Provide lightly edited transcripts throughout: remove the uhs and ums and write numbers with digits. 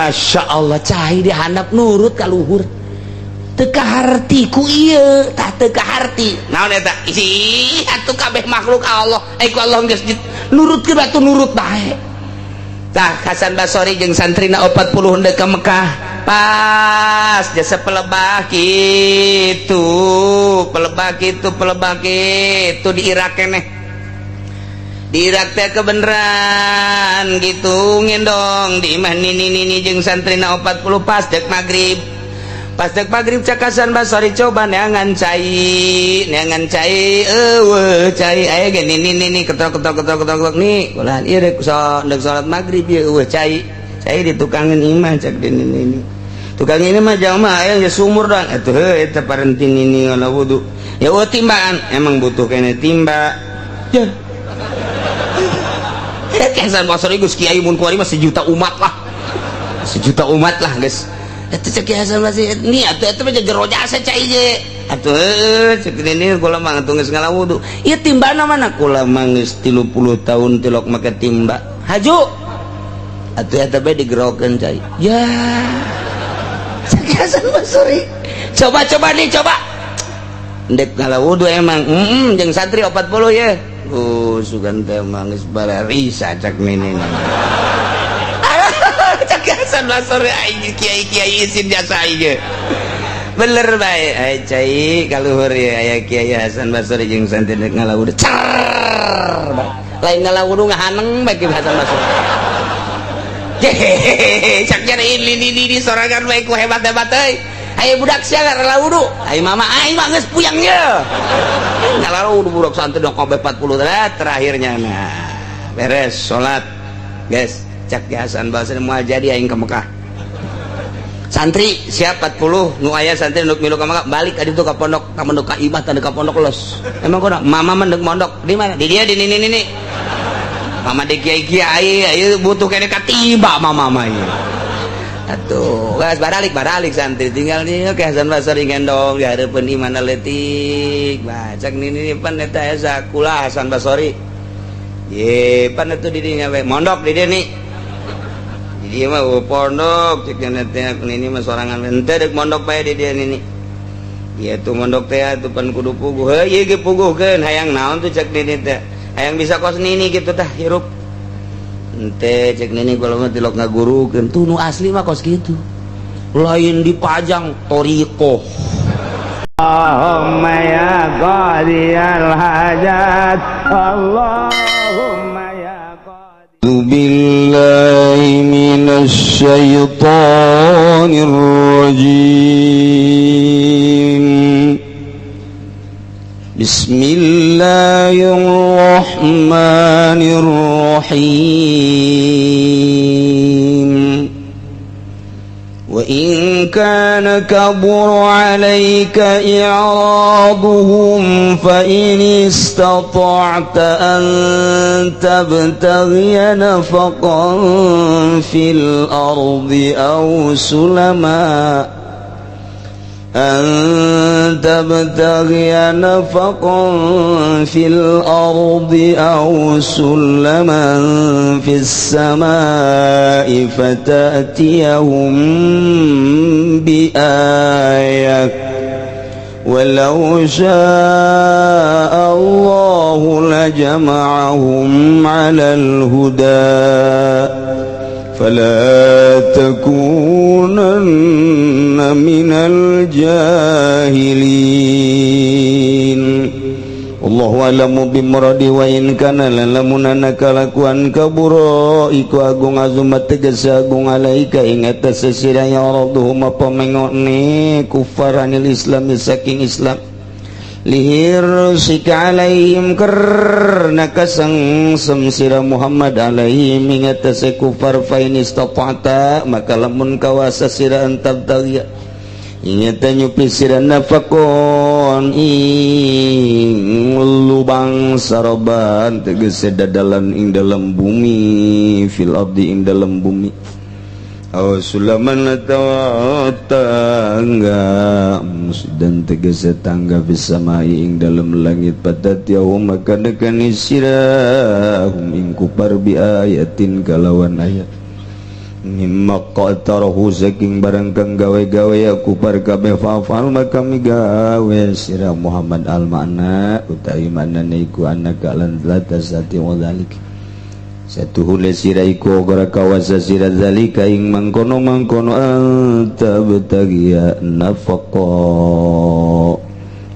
Masya Allah, cai di handap nurut ka luhur. Teu kaharti ku ieu tah, teu kaharti. Naon eta? Ih, atuh kabeh makhluk Allah. Eh, ku Allah geus nurutkeun, batu nurut bae. Tah, Hasan Basori jeung santrina 40 hendak ke Mekah. Pas jasa pelebah gitu, pelebah gitu, pelebah gitu di Irak keneh. Di Irak teh kebenaran gitu ngendong di imah nini nini jeung santrina 40 pas dek maghrib. Pas dek maghrib cak Hasan Basori, coba neangan cai, neangan cai, eueuh cai aya ge nini nini ketok ketok ketok ketok ketok nih ulah ieu dek so dek salat maghrib ieu eueuh cai. Cai ditukangin imah cak nini nini. Tukang ini mah jauh mah aya ge sumur dong atuh heuh eta parentin nini ngala wudu. Ya eueuh timbaan, emang butuh kene timba. Ya. Hasan Basri geus kiai mun kuari mah sejuta umat lah. Sejuta umat lah geus. Eta cek Hasan Basri ni atuh eta mah jero jasa cai ge. Atuh heueuh cek nini kula mah atuh geus ngala wudu. Ieu timbana mana? Kula mah geus 30 tahun tilok make timba. Haju. Atuh eta bae digerokeun cai. Ya. Cek Hasan Basri. Coba-coba nih coba. Ndek ngala wudu emang. Heeh jeung santri 40 ye. Oh, sugan teh mah geus bararisa cak nini. Cak Hasan Basri aing kiai-kiai isin jasa aing. Bener bae ai cai kaluhur ye aya Kiai Hasan Basri jeung santri dek ngala wudu. Cer. Lain ngala wudu ngahaneng bae Kiai Hasan Basri. Hehehe, cak jare ini ini sorangan bae ku hebat-hebat euy. Ayo budak sia ngala wudu. Ayo mama aing mah geus puyang ye. Ngala wudu budak santri dong kabeh 40 terakhirnya nah beres salat. Guys, cak Hasan Basri moal jadi aing ke Mekah. Santri siap 40 nu aya santri nu milu ka Mekah balik ka ditu ka pondok, ka pondok ka imah tanda ka pondok los. Emang kono mama mah mondok di mana? Di dia di nini nini. Mama di kiai kiai ayo butuh kene katiba mama mah ieu. Atuh, geus baralik baralik santri tinggal nih ke Hasan Basri gendong di hareupeun imah leutik. Bah, cak nini pan eta esa kula Hasan Basri. Ye, pan atuh di dinya we mondok di dieu nih. Di dieu mah eueuh pondok cek teh nini mah sorangan henteu deuk mondok bae di dieu nini. Ieu tuh mondok teh atuh pan kudu puguh. Heuh ieu ge puguhkeun hayang naon tuh cek nini teh. Hayang bisa kos nini gitu tah hirup. Ente cek nini kalau mah tilok ngagurukeun tuh nu asli mah kos kitu. Lain dipajang torikoh. Allahumma ya qadiyal hajat, Allahumma ya qadi billahi minasy syaithanir rajim. Bismillahirrahmanirrahim. Wa in kana kabura 'alaika i'raduhum fa in istata'ta an tabtaghiya nafaqan fil ardi aw sulama أن تبتغي نفقا في الأرض أو سلما في السماء فتأتيهم بآية ولو شاء الله لجمعهم على الهدى فلا تكونن من الجاهلين. الله أعلم بمراده وإن كان lamunana kalakuan kabura iku agung azumat tegese agung alaika ing atas sesira ya radhum apa mengone kufar anil islam saking Islam lihirsika alaihim karena kasengsem sira Muhammad alaihim ing atase kufar. Fa in istata'ta maka lamun kawasa sira an tabtaghiya ingeta nyupi sira nafakon ing lubang saroban tegese dadalan ing dalam bumi fil ardi ing dalam bumi aw sulaman atawa tangga dan tegese tangga fis samai ing dalam langit fatatiyahum maka nekani sira hum ing kufar bi ayatin kalawan ayat. Mimma qatarahu saking barang kang gawe-gawe ya kufar kabeh, fa'fal maka migawe sira Muhammad. Al makna utawi maknane iku annaka lan la tastati dzalik, satuhune sira iku ora kawasa sira, zalika ing mangkono-mangkono, anta btagiya nafaqa.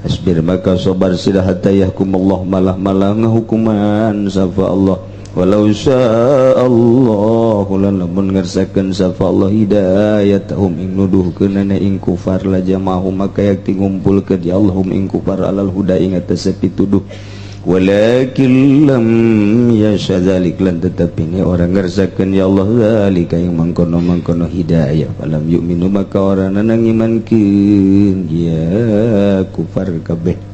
Asbir maka sabar sira, hatta yahkum Allah, malah-malah ngahukuman sapa Allah. Walau Allah lan lamun ngersakeun sapa Allah hidayatahum ing nuduhkeunana ing kufar, la jama'ahum maka yakti ngumpulkeun ya Allahum ing kufar alal huda ing atase pituduh. Walakin lam yasha dzalik, lan tetapi ini ora ngersakeun ya Allah zalika ing mangkono-mangkono hidayah. Falam yu'minu maka ora nang imankeun ya kufar kabeh.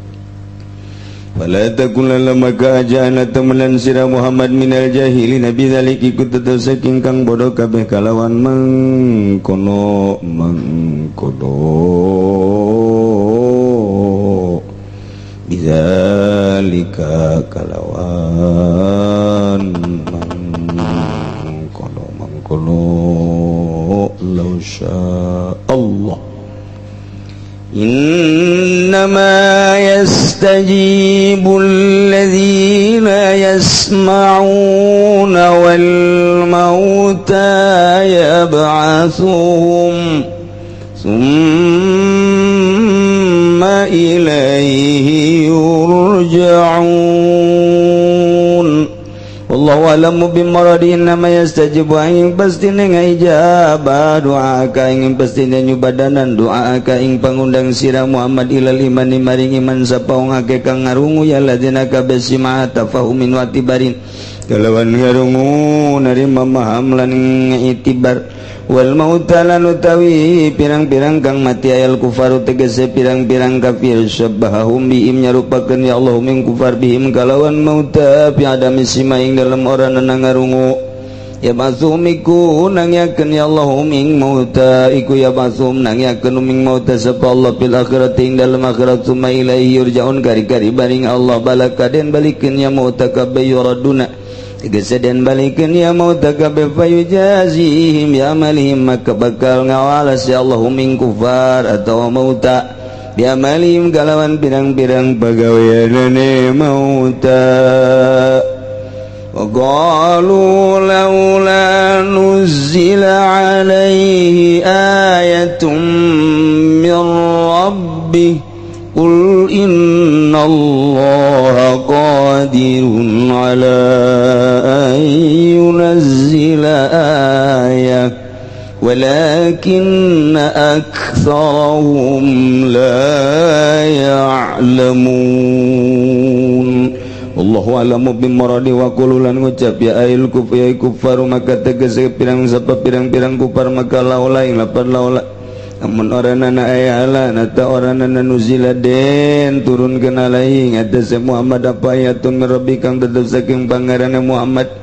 Fala takun maka aja temenan sira Muhammad minal jahilin bidzalik iku tetep saking kang bodoh kabeh kalawan mangkono mangkono bidzalika kalawan mangkono mangkono. Law Allah. إنما يستجيب الذين يسمعون والموتى يبعثهم ثم إليه يرجعون. Wallahu a'lamu bimuradi. Innama yastajibu ing pastine ngaijabah doa ka ing pastine nyubadanan doa ka ing pangundang sira Muhammad ilal iman maring iman sapa wong akeh kang ngarungu ya ladina kabeh sima tafahumin wa tibarin kalawan ngarungu narima maham lan itibar. Wal mauta lan utawi pirang-pirang kang mati, ayal kufaru tegese pirang-pirang kafir, syabbahum bihim nyarupakeun ya Allah min kufar bihim kalawan mauta fi adami sima ing dalem ora ngarungu. Ya basum iku nangyakeun ya Allah ing mauta iku, ya basum nangyakeun ing mauta sapa Allah fil akhirati ing dalem akhirat. Summa ilaihi yurja'un kari-kari baring Allah balakaden balikeun ya mauta kabeh, yuraduna tegese den balikeun ya mauta kabeh, fayujazihim ya amalihim maka bakal ngawalas ya Allah ing kufar atau mauta bi amalihim kalawan pirang-pirang pagaweanane mauta. وقالوا لولا نزل عليه آية من ربه. قل إن الله قادر على أن ينزل آية ولكن أكثرهم لا يعلمون. Allahu a'lamu bimuradi. Wa qulu lan ngucap ya ayil kuf ya kufaru maka tegese pirang sapa pirang-pirang kufar maka laula ing lapan laula amun oranana aya ala nata oranana nuzila den turunkeun alaihi ngatasé Muhammad apa ayatun min rabbi kang tetep saking pangerane Muhammad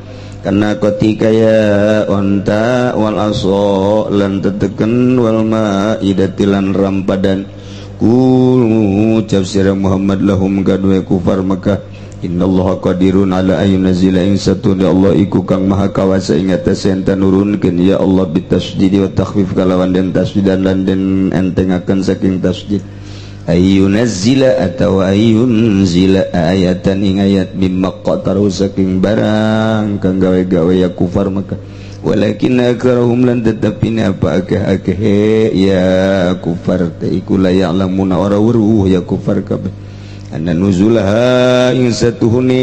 kana ketika ya onta wal aso lan teteken wal maidati lan rampadan. Kul ngucap sira Muhammad lahum kadue kufar Mekah, innallaha qadirun ala ayyunzila ing satuna Allah iku kang maha kawasa ing atase enta nurunkeun ya Allah bitasydidi wa takhfif kalawan den tasdidan lan den entengaken saking tasdid, ayyunazzila atawa ayyunzila ayatan ing ayat mimma qataru saking barang kang gawe-gawe ya kufar Mekah. Walakin aktsaruhum lan tetapi apa akeh-akeh ya kufar teh iku la ya'lamuna ora weruh ya kufar kabeh anna nuzulaha ing satuhune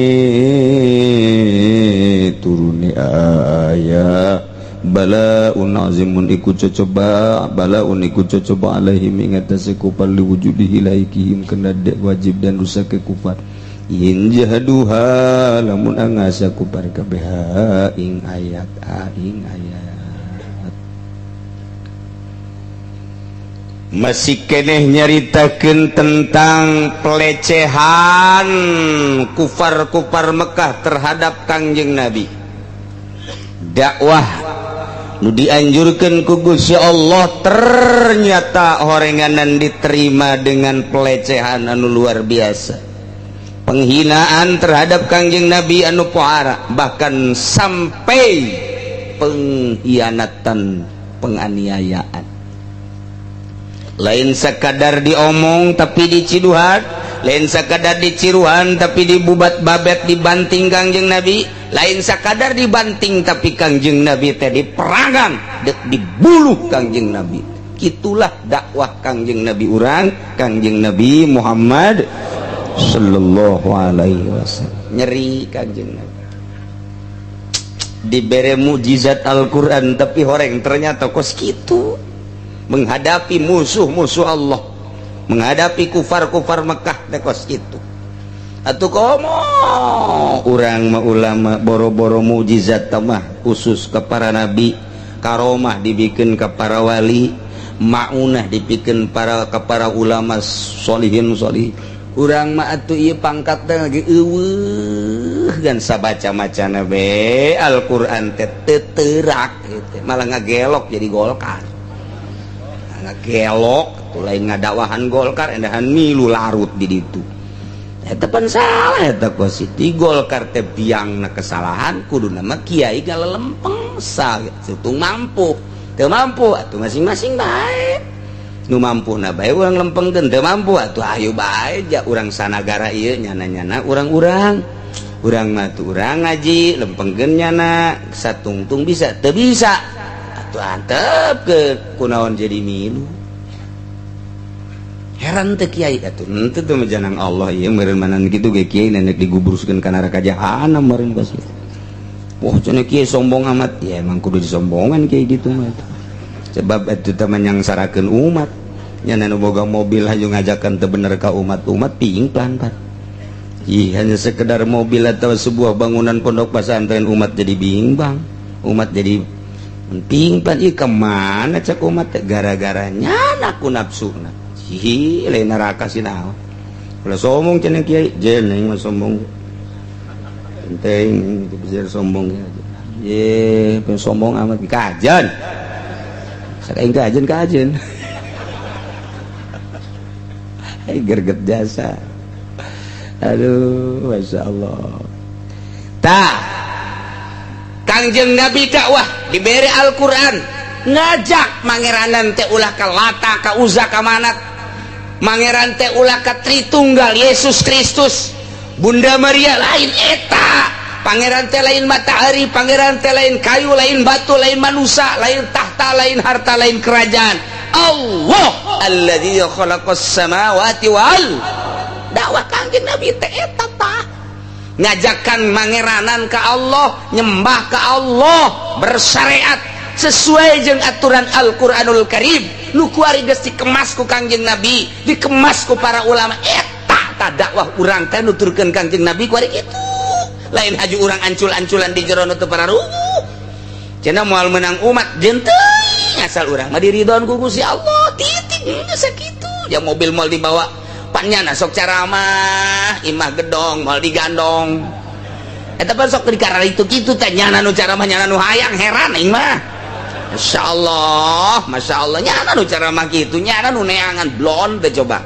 turune aya balaun azimun iku cocoba, balaun iku cocoba alaihim ing atase kufar liwujudihi laikihim kena dek wajib dan rusak ke kufar in jahaduha lamun angasa kufar kabeh ing ayat ing ayat. Masih keneh nyaritakeun tentang pelecehan kufar-kufar Mekah terhadap Kangjeng Nabi. Dakwah nu dianjurkeun ku Gusti Allah ternyata horenganan diterima dengan pelecehan anu luar biasa. Penghinaan terhadap Kangjeng Nabi anu pohara, bahkan sampai pengkhianatan, penganiayaan. Lain sekadar diomong tapi diciduhan, lain sekadar diciruhan tapi dibubat babet dibanting Kangjeng Nabi, lain sekadar dibanting tapi Kangjeng Nabi teh diperangan, dek dibuluh Kangjeng Nabi. Itulah dakwah Kangjeng Nabi urang, Kangjeng Nabi Muhammad sallallahu alaihi wasallam. Nyeri Kangjeng Nabi dibere mukjizat Al-Quran tapi horeng ternyata kos kitu menghadapi musuh-musuh Allah, menghadapi kufar-kufar Mekah teh kos kitu. Atuh komo urang mah ulama boro-boro mukjizat mah khusus ke para nabi, karomah dibikin ke para wali, maunah dibikin para ke para ulama solihin solih. Urang mah atuh ieu pangkat teh lagi eueuh gan sabaca-macana be Al-Qur'an teh teu teurak gitu. Malah ngagelok jadi Golkar. Ngagelok tuh lain ngadakwahan Golkar endahan milu larut di ditu. Eta pan salah eta kos di Golkar teh biangna kesalahan kuduna mah kiai galelempeng satung mampu. Teu mampu atuh masing-masing bae. Nu mampu na bae urang lempengkeun, teu mampu atuh ayo bae ja urang sanagara ieu nyana-nyana urang-urang. Urang mah tuh urang ngaji lempengkeun nyana satungtung bisa teu bisa atuh antepkeun kunaon jadi milu. Heran teh kiai atuh henteu teh janang Allah ieu meureun manan kitu ge kiai nenek digubruskeun ka neraka jahanam meureun kos kitu. Wah cenah kiai sombong amat, ya emang kudu disombongan kiai gitu mah. Sebab itu teman yang sarakeun umat nya nu boga mobil hayu ngajakan teu bener ka umat-umat pingplan pan. Ih hanya sekedar mobil atau sebuah bangunan pondok pesantren umat jadi bimbang, umat jadi pingplan. Ih kemana cek umat teh gara-gara nyana ku nafsuna. Ih lain neraka sih naon. Ulah sombong cenah kiai, jeung aing mah sombong. Penting bisa sombong ya. Ye, sombong amat kajen. Saking kajen kajen. Hai gerget jasa. Aduh, masya Allah. Tah, Kangjeng Nabi dakwah diberi Al-Quran, ngajak mangeranan teh ulah ka Lata, ka Uza, ka Manat. Mangeran teh ulah ka Tritunggal Yesus Kristus, Bunda Maria lain eta. Pangeran teh lain matahari, pangeran teh lain kayu, lain batu, lain manusia, lain tahta, lain harta, lain kerajaan. Allah alladzi khalaqas samawati wal. Dakwah Kangjeng Nabi teh eta tah. Ngajakan mangeranan ka Allah, nyembah ka Allah, bersyariat sesuai jeung aturan Al-Qur'anul Karim. Nu kuari geus dikemas ku Kangjeng Nabi, dikemas ku para ulama. Eta tah dakwah urang teh nuturkeun Kangjeng Nabi kuari kitu. Lain haju urang ancul-anculan di jero nu teu pararuguh. Cenah moal menang umat jeung teuing asal urang mah diridhoan ku Gusti Allah titik geus sakitu. Ya mobil moal dibawa panyana sok caramah imah gedong moal digandong. Eta pan sok dikarar itu kitu teh nyana nu caramah nyana nu hayang heran aing mah. Masyaallah, masyaallah nyana nu caramah kitu nyana nu neangan blon teh coba.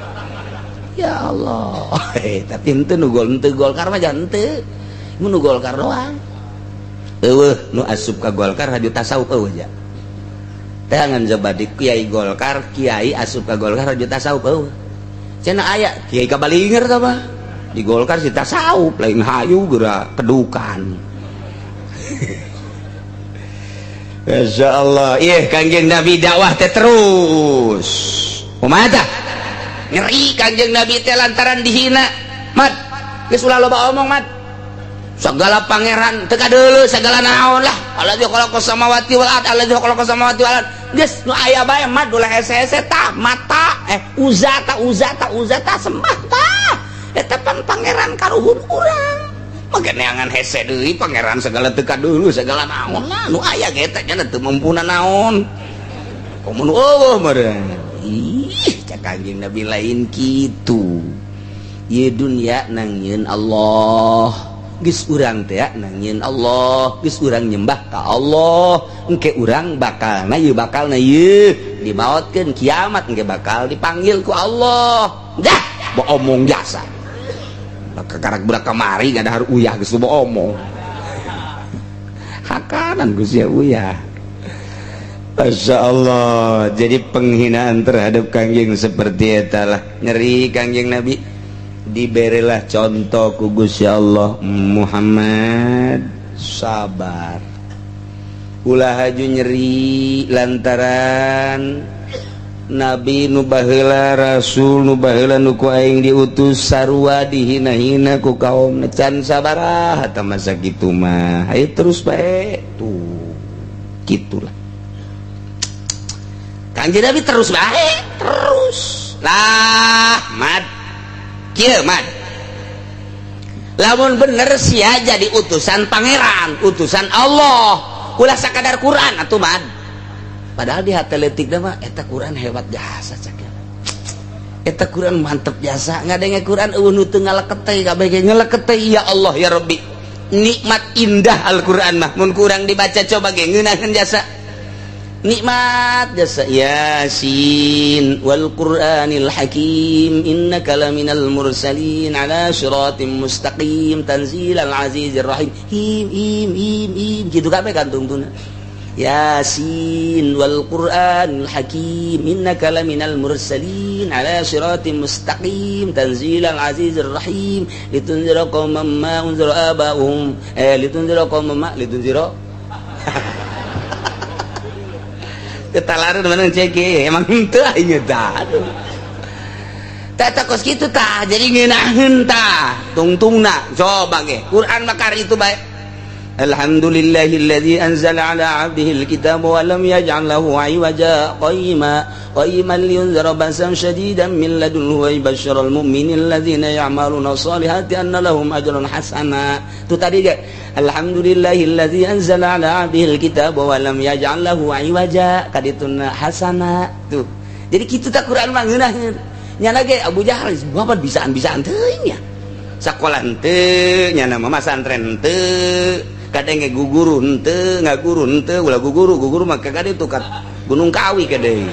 Ya Allah. Tapi henteu nu gol henteu Golkar mah jangan henteu. Mun nu Golkar doang. Eueuh nu asup ka Golkar haju tasawuf eueuh ja. Tangan coba di kiai Golkar, kiai asup ka Golkar haju tasawuf eueuh. Cenah aya kiai kabalinger tah mah. Di Golkar si tasawuf lain hayu geura kedukan. Masya Allah, ih Kangjeng Nabi dakwah teh terus. Kumaha tah? Ngeri Kangjeng Nabi teh lantaran dihina. Mat, geus ulah loba omong mat. Segala pangeran teu kadeuleu segala naon lah. Alladzi khalaqas samawati wal ard, alladzi khalaqas samawati wal ard. Geus nu aya bae mat ulah hese-hese tah mata uza ta uza ta uza ta sembah tah. Eta pan pangeran karuhun urang. Mage neangan hese deui pangeran segala teu kadeuleu segala naon lah nu aya ge eta nya teu mampuna naon. Komo nu eueuh meureun. Ih, cak Kangjeng Nabi lain kitu. Ieu dunya nangieun Allah. Geus urang teh nangieun Allah, geus urang nyembah ka Allah. Engke urang bakalna ieu bakalna ieu dimaotkeun kiamat engke bakal dipanggil ku Allah. Dah, omong jasa. Kakarak budak kamari ngadahar uyah geus loba omong. Hakara Ditalaran ku sia uyah. Masya Allah, jadi penghinaan terhadap Kangjeng seperti etalah nyeri Kangjeng Nabi. Diberilah contoh ku Gusti Allah, Muhammad sabar, ulah haju nyeri lantaran Nabi nu baheula, Rasul nu baheula nu ku aing diutus sarua dihina-hina ku kaum. Can sabaraha tah masa kitu mah, ayo terus bae tuh, gitulah Kanjeng Nabi terus bae terus lah. Mad, kieu mad, lamun bener sia jadi utusan pangeran, utusan Allah, ulah sakadar Quran atuh, mad. Padahal di hati leutik mah eta Quran hebat jasa, cak eta Quran mantep jasa. Ngadenge Quran euweuh nu teu ngalekete, kabeh ge ngalekete. Ya Allah ya Rabbi, nikmat indah Al-Quran mah. Mun kurang dibaca coba ge ngeunaheun jasa, nikmat jasa. Yasin wal Qur'anil Hakim, innaka laminal mursalin ala siratim mustaqim, tanzilal azizir rahim, him him him him, gitu kabeh kan tungtuna. Yasin wal Qur'anil Hakim, innaka laminal mursalin ala siratim mustaqim, tanzilal azizir rahim, litunzira qauman ma unzira aba'uhum, litunzira qauman ma litunzira. Ketalaran mana cek emang henteu aing tah. Aduh. Tah kos kitu tah, jadi ngeunaheun tah tungtungna. Coba ge Quran makar itu bae. Alhamdulillahilladzi anzala ala 'abdihi alkitaba wa lam yaj'al lahu 'iwaja, qayyima qayyiman liyunzira ba'san syadidan min ladunhu wa yubashshiral mu'minina alladzina ya'maluna sholihati anna lahum ajran hasana. Tuh tadi ge alhamdulillahilladzi anzala ala 'abdihi alkitaba wa lam yaj'al lahu 'iwaja kadituna hasana tuh. Jadi kitu tah Quran mah ngeunaheun. Nya ge Abu Jahal bapak bisaan-bisaan teuing nya. Sakola henteu, nya mah masantren henteu, kadang ge guguru henteu, ngaguru henteu, ulah guguru, guguru mah ka ditu ka Gunung Kawi kadang.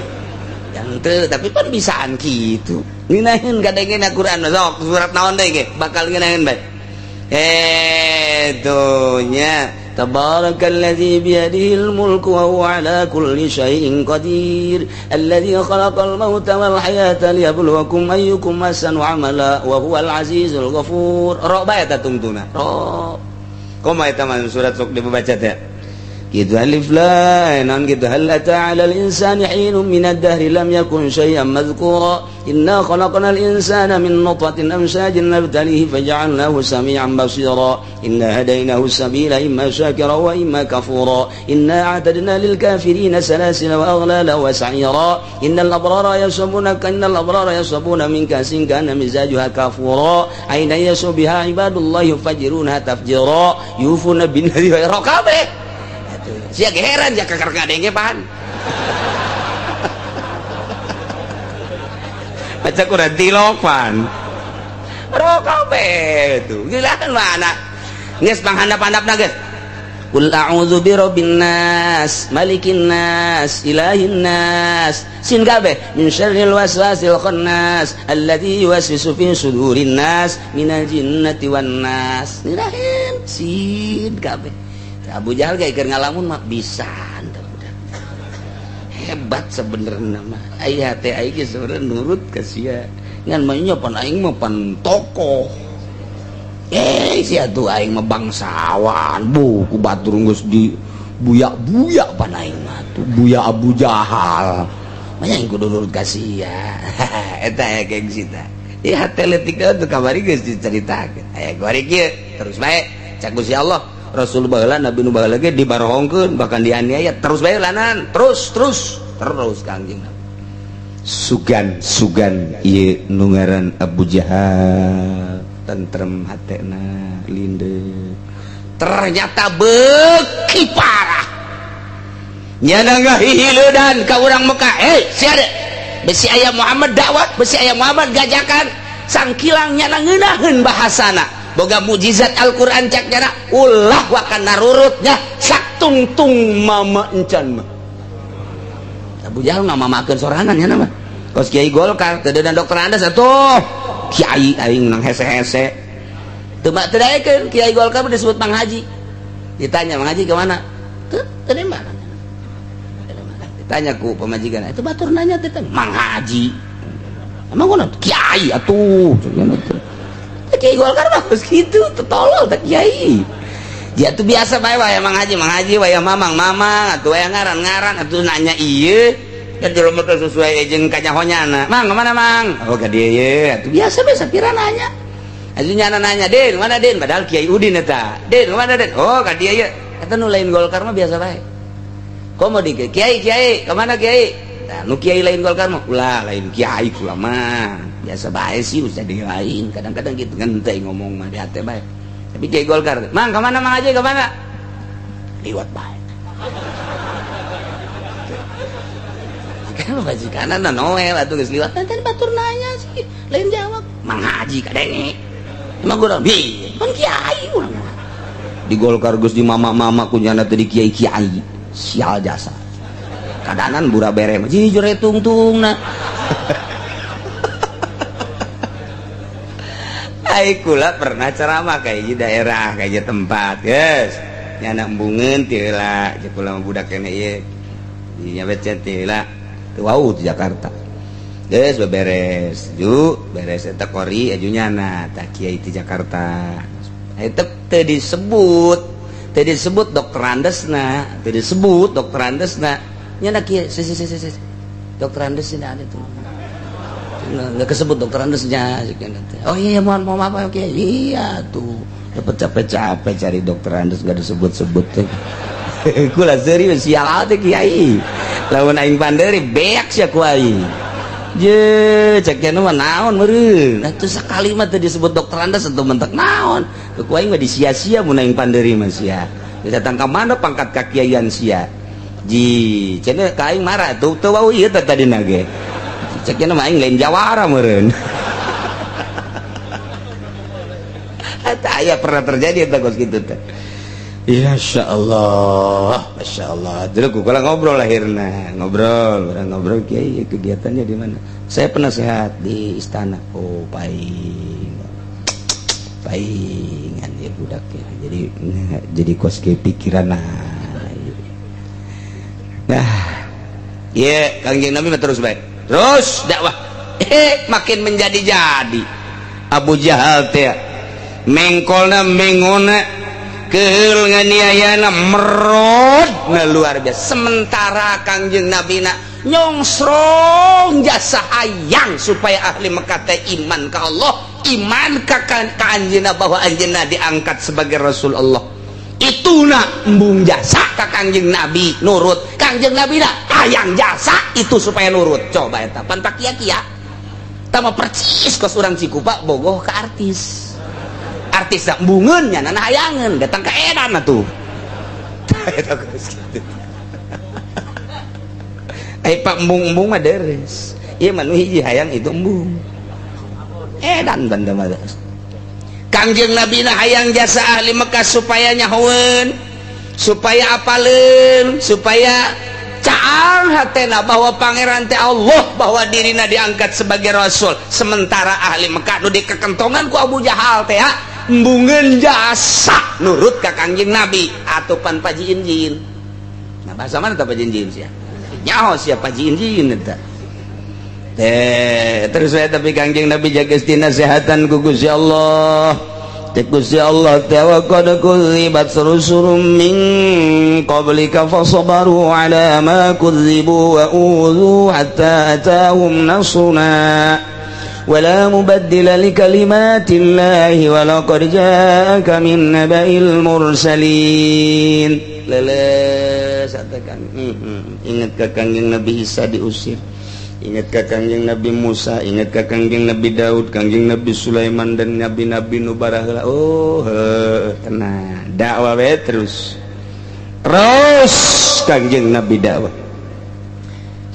Yang henteu, tapi pan bisaan kitu. Ngeunaheun kadang na Quran sok surat naon deui ge bakal ngeunaheun bae. Tuh nya. Tabarakalladzi biyadihil mulku wa huwa ala kulli syai'in qadir, alladzi khalaqal mauta wal hayata liyabluwakum ayyukum ahsanu amala wa huwal azizul ghafur. Ro bae eta tungtuna. Ro. Kumaha eta mah surat sok dibaca teh? Gitu alif lam non gitu, hal ata 'alal insani hinun minad dahri lam yakun syai'an madhkura, inna khalaqnal insana min nutfatin amshajin nabtalihi faja'alnahu sami'an basira, inna hadainahu sabila imma syakira wa imma kafura, inna a'tadna lil kafirina salasila wa aghlala wa sa'ira, innal abrara yashrabuna min kasin kana mizajuha kafura, aina yashu biha ibadullah yufajiruna tafjira, yufuna bin nadhi wa raqabe. Sia heran sia kakar ngadenge pan. Baca Quran tilopan. Rokabe tuh. Gila kan mana? Geus panghandap-handapna geus. Qul a'udzu birabbin nas, malikin nas, ilahin nas. Sin kabeh min syarril waswasil khannas, alladzi yuwaswisu fi sudurin nas minal jinnati wan nas. Nirahin sin kabeh. Abu Jahal kayak keur ngalamun mah bisa hebat sebenarnya mah. Aya teh aing ge sebenarnya nurut ka sia. Ngan mah nya pan aing mah pan tokoh. Sia tuh aing mah bangsawan, bu ku batur geus di buyak-buyak pan aing mah tuh buya Abu Jahal. Mah aing kudu nurut ka sia. Eta aya gengsi tah. Ieu hate leutik tuh kamari geus dicaritakeun. Aya kuari kieu terus bae cak Gusti Allah. Rasul baheula, Nabi nu baheula ge dibarohongkeun bahkan dianiaya terus bae lanan terus terus terus Kangjeng Nabi. Sugan sugan ieu nu ngaran Abu Jahal tentrem hatena linde. Ternyata beuki parah. Nyana ngahihileudan ka urang Mekah. Sia de. Besi aya Muhammad dakwah, besi aya Muhammad gajakan. Sangkilang nyana ngeunaheun bahasana. Boga mujizat Al-Qur'an cak nyana ulah wakan narurutnya saktungtung mama encan mah. Abu Jahal ngamamakeun sorangan nya mah. Kos kiai Golkar teu dan dokter Andas atuh. Kiai aing nang hese-hese. Teu mah teu daekeun kiai Golkar disebut Mang Haji. Ditanya Mang Haji kemana? Teu teu nembak. Ditanya ku pamajikan, itu batur nanya teh Mang Haji. Emang gua kiai atuh. Kiai Golkar mah geus kitu, teu tolol teh kiai. Dia tuh biasa bae wae Mang Haji wae mamang mamang atuh wae ngaran-ngaran atuh nanya ieu kan jelema teh sesuai jeung kanyahonyana. Mang kemana Mang? Oh ka dieu ye. Atuh biasa bae sapira nanya. Atuh nyana nanya, "Din, mana Din?" Padahal Kiai Udin eta. "Din, mana Din?" Oh ka dieu ye. Eta nu lain Golkar mah biasa bae. Komo di kiai kiai kemana kiai? Nah, nu kiai lain Golkar mah ulah lain kiai kula mah. Biasa bae sih usah di lain. Kadang-kadang gitu ngenteng ngomong mah di hati bae. Tapi kiai Golkar, "Mang kemana Mang Haji kemana?" Liwat bae. Kan majikanna noel atuh geus liwat. Tadi batur nanya sih, lain jawab. Mang Haji kadenge. Emang gua bi, kan kiai urang mah. Di Golkar geus di mama-mama kunyana teh di kiai-kiai. Sial jasa. Kadanan bura bere mah jujur tungtungna. Ai kula pernah ceramah kayak di daerah kayak tempat, guys. Nyana embungeun teu heula, jeung kula mah budak kene ieu. Di nyabet teu heula. Teu wau di Jakarta. Geus beberes, ju beres eta kori aju nyana tah kiai di Jakarta. Eta teu disebut, teu disebut dokter Andesna, teu disebut dokter Andesna. Nyana kiai, si si si si. Dokter Andesna ada tuh. Nggak kesebut dokter Andesnya. Oh iya mohon maaf oke. Iya tuh. Dapat capek-capek cari dokter Andes nggak disebut-sebut teh. Kula serius sial teh kiai. Lamun aing panderi beak sia ku aing. Je cek mah naon meureun. Nah teu sakali mah teu disebut dokter Andes atuh mentek naon. Ku aing mah disia-sia mun aing panderi mah sia. Datang ka mana pangkat kakiaian sia. Ji cenah ka aing marah tuh teu wau ieu teh tadina ge. Cek mah aing lain jawara meureun. Eta aya pernah terjadi eta kos kitu teh. Ya Masya Allah, Masya Allah. Dulu kalau ngobrol akhirnya, ngobrol, ngobrol kiai kegiatannya di mana? Saya penasehat di istana. Oh, paing, paingan ya budak ya. Jadi kos ke pikiran nah. Nah, ya Kangjeng Nabi terus baik, terus dakwah. Makin menjadi-jadi. Abu Jahal teh mengkolna mengona. Keul nganiayana merod na luar biasa. Sementara Kangjeng Nabi na nyongsrong jasa hayang supaya ahli Mekah teh iman ka Allah, iman ka anjeunna bahwa anjeunna diangkat sebagai Rasul Allah. Itu na embung jasa ka Kangjeng Nabi nurut. Kangjeng Nabi na hayang jasa itu supaya nurut. Coba eta pan pakia-kia. Tama percis kos urang Cikupa bogoh ka artis. Artis tak embungeun nya nana hayangeun datang ka edan atuh. Eta geus kitu. Ai pak embung-embung mah deres. Ieu mah nu hiji hayang itu embung. Edan banda mah. Kangjeng Nabi na hayang jasa ahli Mekah supaya nyahoeun, supaya apaleun, supaya caang hatena bahwa pangeran teh Allah, bahwa dirina diangkat sebagai rasul. Sementara ahli Mekah nu dikekentongan ku Abu Jahal teh embungeun jasa nurut ka Kangjeng Nabi atau pan pajiin-jiin. Nah bahasa mana tah pajiin-jiin sia? Nyaho sia pajiin-jiin eta. Teh terus we tapi Kangjeng Nabi jaga nasehatan ku Gusti Allah. Teh Gusti Allah teh wa qad kudzibat rusulun min qablika fasabaru ala ma kudzibu wa udzu hatta atahum nasruna. ولا مبدل لكلمات الله ولقد جاءك من نبأ المرسلين. Leles katakan ingat ka Kangjeng Nabi Isa diusir, ingat ka Kangjeng Nabi Musa, ingat ka Kangjeng Nabi Daud, Kangjeng Nabi Sulaiman dan nabi-nabi nu baraheula. Oh tenang, dakwah we terus terus Kangjeng Nabi dakwah.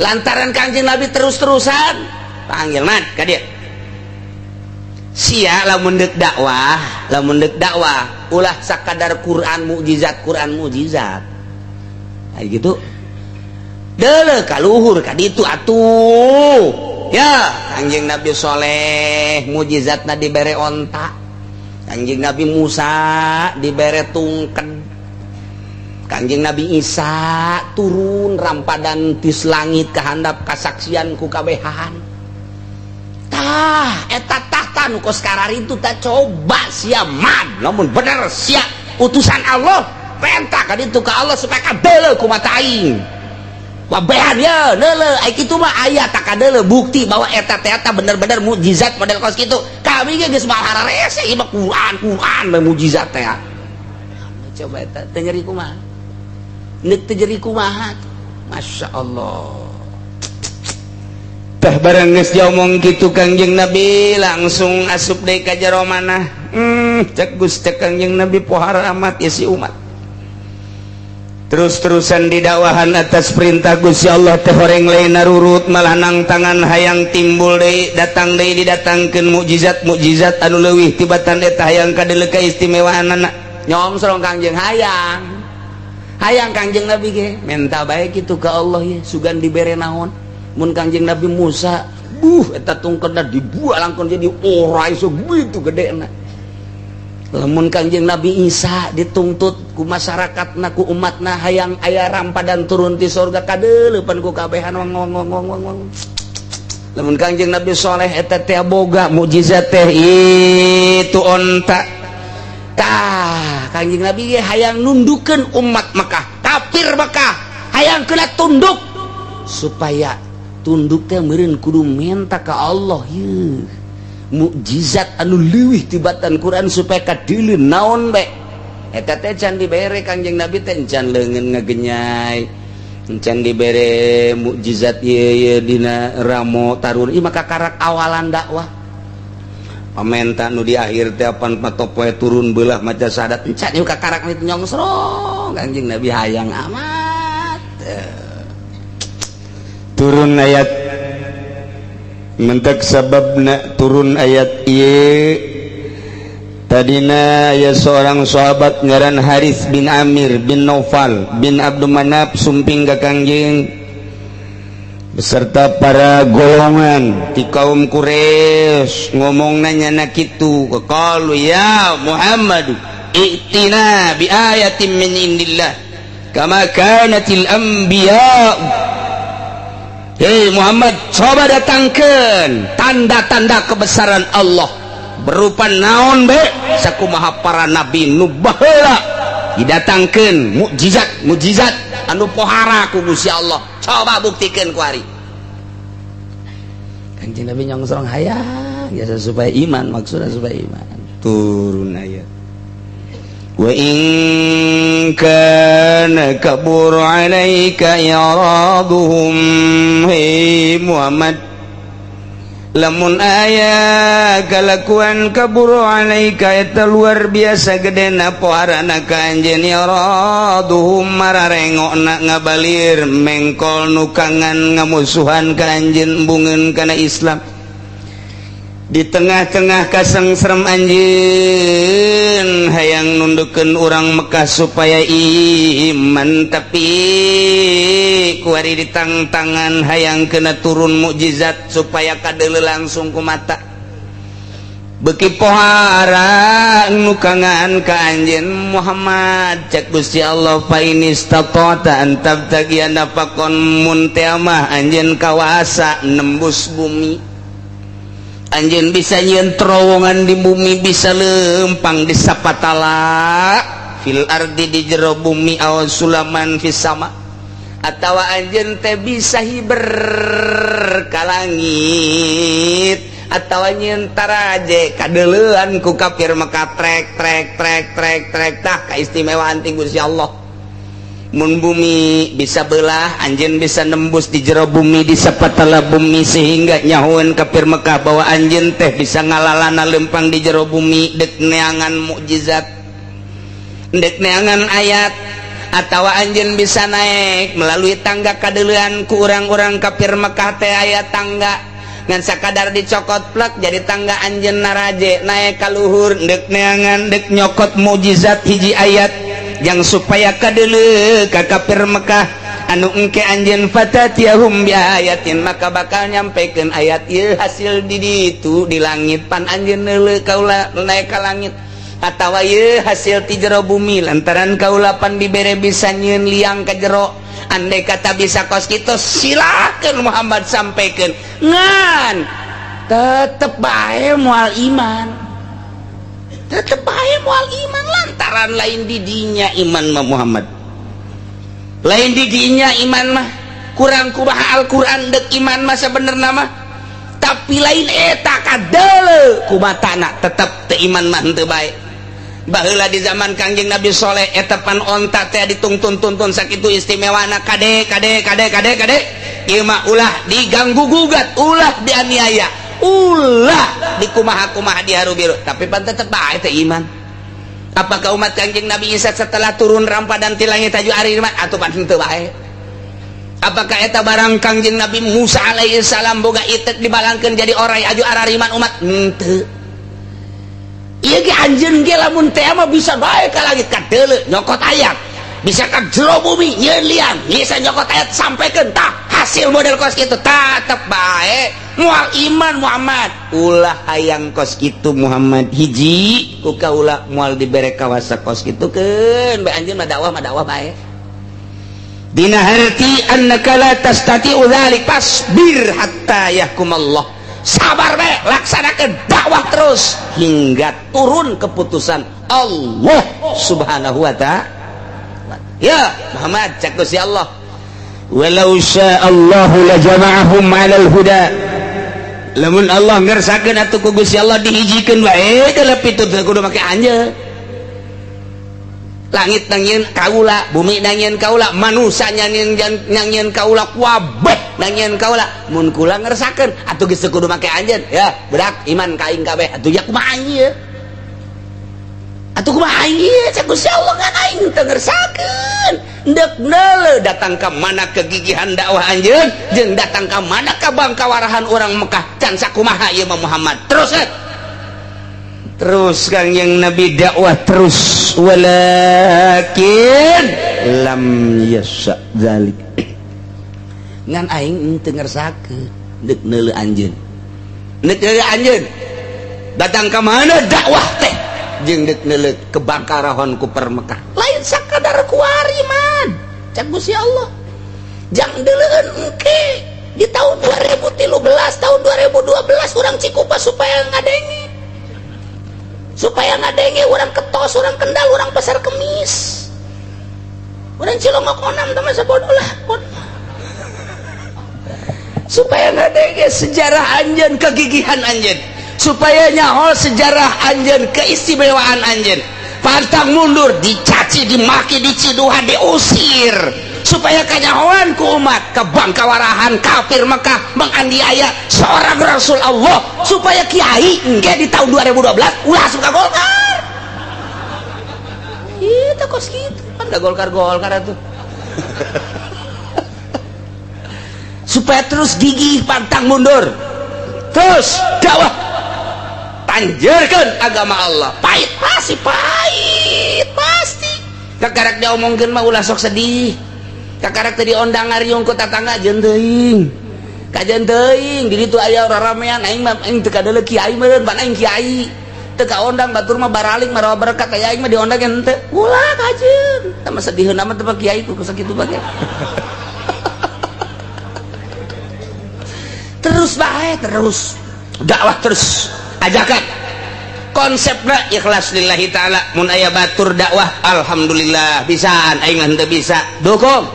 Lantaran Kangjeng Nabi terus-terusan panggil mat ka dieu. Sia lamun deuk dakwah, ulah sakadar Quran mukjizat, Quran mukjizat. Nah, gitu. Deuleu ka luhur ka ditu atuh. Ya, Kangjeng Nabi Soleh mukjizatna dibere onta. Kangjeng Nabi Musa dibere tungked. Kangjeng Nabi Isa turun rampadan tis langit ke handap kasaksian ku kabehan. Tah eta tahta nu kos itu tak coba sia man, lamun bener sia utusan Allah, penta ka ditu ka Allah supaya kadeuleu ku mata aing. Wabehan ya leule ai kitu mah aya tak kadeuleu bukti bahwa eta teh eta bener-bener mukjizat model kos kitu. Kami ge geus mahararese ieu mah Quran Quran we mukjizat teh. Coba eta teu nyeri kumaha? Neuk teu nyeri kumaha? Masya Allah. Tah barang geus diomong kitu, Kangjeng Nabi langsung asup deui ka jero manah. Cek Gusti, cek Kangjeng Nabi, pohara amat ya si umat. Terus-terusan didakwahan atas perintah Gusti Allah teh horeng lain narurut, malah nang tangan hayang timbul deui, datang deui, didatangkeun mukjizat-mukjizat anu leuwih tibatan eta, hayang kadeuleu kaistimewaanana. Nyongsrong Kangjeng, hayang hayang Kangjeng Nabi ge minta baik itu ke Allah ya, sugan dibere naon. Mun Kangjeng Nabi Musa, buh, eta tungketna dibuat langkon jadi ora iso gitu gedena. Lamun Kangjeng Nabi Isa dituntut ku masyarakatna, ku umatna, hayang aya rampadan turun ti sorga kadeuleupan ku kabehan, wang wang wang wang wang wang. Lamun Kangjeng Nabi Soleh eta teh boga mukjizat teh itu onta. Tah Kangjeng Nabi ge hayang nundukeun umat Mekah, kafir Mekah, hayang kena tunduk, supaya tunduk teh meureun kudu minta ka Allah yeuh mukjizat anu leuwih tibatan Quran supaya kadeuleu naon bae. Eta teh can dibere Kangjeng Nabi teh, can leungeun ngagenyai, can dibere mukjizat ieu ieu dina ramo tarun ieu, maka karak awalan dakwah Pamenta nu di akhir teh apan patopoe turun belah maca syahadat. Encan ieu kakarak itu nyongsrong Kangjeng Nabi hayang amat. Turun ayat mentek sababna turun ayat ieu, tadina aya seorang sahabat ngaran Haris bin Amir bin Naufal bin Abdul Manaf sumping ka Kangjeng beserta para golongan di kaum Quraisy, ngomong nanya na kitu, qalu ya Muhammad, i'tina bi ayatin min indillah kama kanatil anbiya. Hei Muhammad, coba datangkan tanda-tanda kebesaran Allah berupa naon be, sakumaha para nabi nu baheula didatangkeun mukjizat mukjizat anu pohara ku Gusti Allah, coba buktikan ku ari. Kanjeng Nabi nyongsrong hayang biasa supaya iman, maksudnya supaya iman. Turun ayat wa in kana kabur alaika i'raduhum. Hei Muhammad, lamun aya kalakuan kabur alaika eta luar biasa gedena poharana ka anjeun, i'raduhum mararengokna ngabalir mengkol nukangan ngamusuhan ka anjeun, embungeun kana Islam di tengah-tengah kasangserem anjeun hayang nundukeun urang Mekah supaya iman, tapi kuari ditangtangan hayang kena turun mukjizat supaya kadeuleu langsung ku mata, beki pohara nukangan ka anjeun Muhammad. Cek Gusti Allah, fa inistata'ta an tabtaghiya nafaqon, mun teh mah anjeun kawasa nembus bumi, anjeun bisa nyieun terowongan di bumi, bisa lempang di sapatala fil ardi di jero bumi, aw sulaman fis sama, atawa anjeun teh bisa hiber ka langit, atawa nyieun taraje kadeuleuan ku kafir Mekah, trek trek trek trek trek. Tah kaistimewaan ti Gusti Allah, mun bumi bisa belah, anjeun bisa nembus di jero bumi, di sapatala bumi, sehingga nyahuan kafir Mekah bahwa anjeun teh bisa ngalalana lempang di jero bumi dek neangan mukjizat, dek neangan ayat, atau anjeun bisa naik melalui tangga kadeuleuan ku urang-urang kafir Mekah teh aya tangga ngan sakadar dicokot plek jadi tangga, anjeun naraje naik ka luhur dek neangan, dek nyokot mukjizat hiji ayat yang supaya kadeuleu ka kafir Mekah anu engke anjeun fatatiyahum bi ayatin, maka bakal nyampekeun ayat ieu hasil di ditu di langit, pan anjeun neuleu kaula naik ka langit. Atawa ieu hasil ti jero bumi lantaran kaulapan dibere bisa nyieun liang ka jero. Andai kata bisa kos kitu silakeun Muhammad sampaikan, ngan tetep bae moal iman, tetep bae moal iman lantaran lain didinya iman mah Muhammad, lain didinya iman mah kurang kumaha Al-Qur'an dek iman mah sebenarnya mah, tapi lain eta kadeuleu kumatana tetep teu iman mah henteu bae. Baheula di zaman Kangjeng Nabi Soleh eta pan onta teh ditungtun-tuntun sakitu istimewana, kade kade kade kade kade ieu mah ulah diganggu gugat, ulah dianiaya, ulah dikumaha-kumaha diharu biru, tapi pan tetep bae teh iman. Apakah umat Kangjeng Nabi Isa setelah turun rampadan ti langit taju ari iman atuh pan henteu bae? Apakah eta barang Kangjeng Nabi Musa alaihi salam boga itek dibalangkeun jadi orai aju arariman umat? Henteu. Ieu ge anjeun ge lamun teh mah bisa bae ka langit kadeuleu nyokot ayat, bisa ka jero bumi nyieun liang, bisa nyokot ayat sampaikan tah hasil model kos kitu tetep bae moal iman Muhammad. Ulah hayang kos kitu Muhammad, hiji ku kaula moal dibere kawasa kos kitu keun bae anjeun mah dakwah bae. Dina harti annaka la tastati'u dzalik fasbir hatta yahkumallah. Sabar bae, laksanakan dakwah terus hingga turun keputusan Allah Subhanahu wa ta'ala. Ya Muhammad, cek Gusti Allah, walau sya'allahu lajama'ahum 'alal huda. Lamun Allah ngersakeun atuh ku Gusti Allah dihijikeun bae kaleup itu teu kudu make anjeun. Langit nangieun kaula, bumi nangieun kaula, manusia nangieun kaula, kabeh nangieun kaula. Mun kula ngersakeun atuh geus teu kudu make anjeun. Ya, berak iman ka aing kabeh. Atuh ya kumaha ieu? Atuh kumaha ieu? Cek Gusti Allah ngan aing teu ngersakeun. Deuk neuleuh datang ka mana kegigihan dakwah anjeun jeung datang ka mana kabangkawarahan urang Mekah can sakumaha ieu mah Muhammad. Terus terus Kangjeng Nabi dakwah terus, walakin lam yasha dzalik. Ngan aing teu ngersakeun deuk neuleuh anjeun, deuk neuleuh anjeun datang ka mana dakwah teh jeung deuk neuleuh kebangkarahon ku per Mekah lain sakadar kuari man. Cek Gusti Allah jang deuleueun engke di tahun 2013 tahun 2012 urang Cikupa supaya ngadenge, supaya ngadenge orang Ketos, orang Kendal, orang Pasar Kemis, orang Cilongok onam teman sebodoh lah, supaya ngadenge sejarah anjeun, kegigihan anjeun, supaya nyaho sejarah anjeun, keistimewaan anjeun, pantang mundur, dicaci, dimaki, diciduhan, diusir, supaya kanyahoan ku umat kebangkawarahan kafir Mekah menganiaya seorang Rasul Allah, supaya kiai engke di tahun 2012 ulah asup ka Golkar. Itu kos kitu kan da Golkar Golkar atuh. Supaya terus gigih pantang mundur, terus dakwah, tanjerkeun agama Allah. Pahit pasti, pahit pasti. Kakarak diomongkeun mah ulah sok sedih. Kakarak teh diondang ngariung ku tatangga jeung teuing. Kajeun teuing di ditu aya raramean aing mah aing teu kadeuleu kiai meureun pan aing kiai. Teu kaondang batur mah baraling marawa berkat aya aing mah diondang henteu. Ulah kajeun. Tah mah sediheun mah teu kiai ku sakitu bae. Terus bae terus. Dakwah terus. Ajakan konsepna ikhlas lillahi ta'ala. Mun aya batur dakwah alhamdulillah bisaan aing henteu bisa dukung.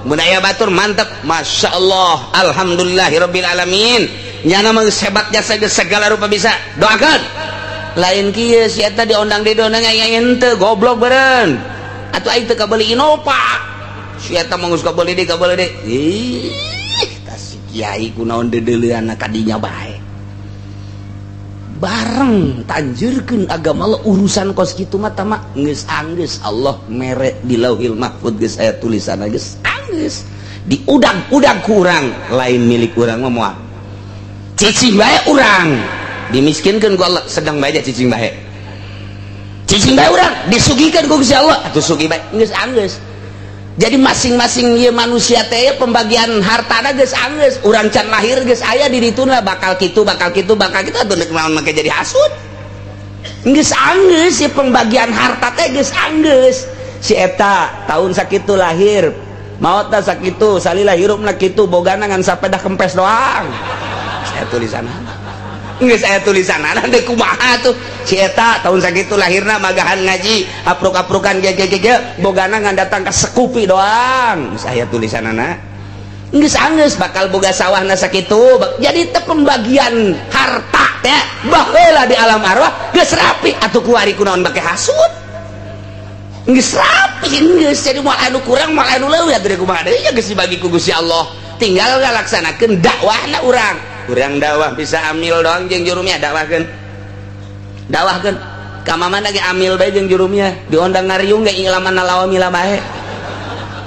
Mun aya batur mantep masya Allah alhamdulillahirabbil alamin. Nyana mah geus hebat jasa geus segala rupa bisa doakeun. Lain kieu si eta diondang di diondang aing henteu goblok beureun. Atuh aing teu kabeuli Innova. Si eta mah geus kabeuli deui kabeuli deui. Ih, tah si kiai kunaon deudeuleunna ka dinya bae. Bareng tanjurkeun agama Allah urusan kos kitu mah tama geus anggeus Allah mere di Lauhil Mahfud geus aya tulisanna geus anggeus diudag-udag ku urang lain milik urang mah moal cicing bae urang dimiskinkeun ku Allah sedang bae cicing bae urang disugihkeun ku Gusti Allah atuh sugih bae geus anggeus. Jadi masing-masing ieu manusia teh pembagian hartana geus anggeus, urang can lahir geus aya di dituna bakal kitu bakal kitu bakal kitu atuh deuk naon make jadi hasud. Geus anggeus si pembagian harta teh geus anggeus. Si eta tahun sakitu lahir, maotna sakitu, salila hirupna kitu, bogana ngan sapeda kempes doang. Saya tulisanana. Geus aya tulisanana deui kumaha tuh. Si eta tahun sakitu lahirna magahan ngaji, apruk-aprukan ge ge ge bogana ngan datang ka sekupi doang. Geus aya tulisanana. Geus anggeus bakal boga sawahna sakitu. Jadi teh pembagian harta teh baheula di alam arwah geus rapi atuh kuari kunaon bake hasud. Geus rapi geus jadi moal anu kurang moal anu leuwih atuh kumaha deui geus dibagi ku Gusti Allah. Tinggal ngalaksanakeun dakwahna urang. Urang dakwah bisa amil doang jeung jurumnya dakwahkeun. Dakwahkeun ka mamana ge amil bae jeung jurumnya diondang ngariung ge ilaman lawamila bae.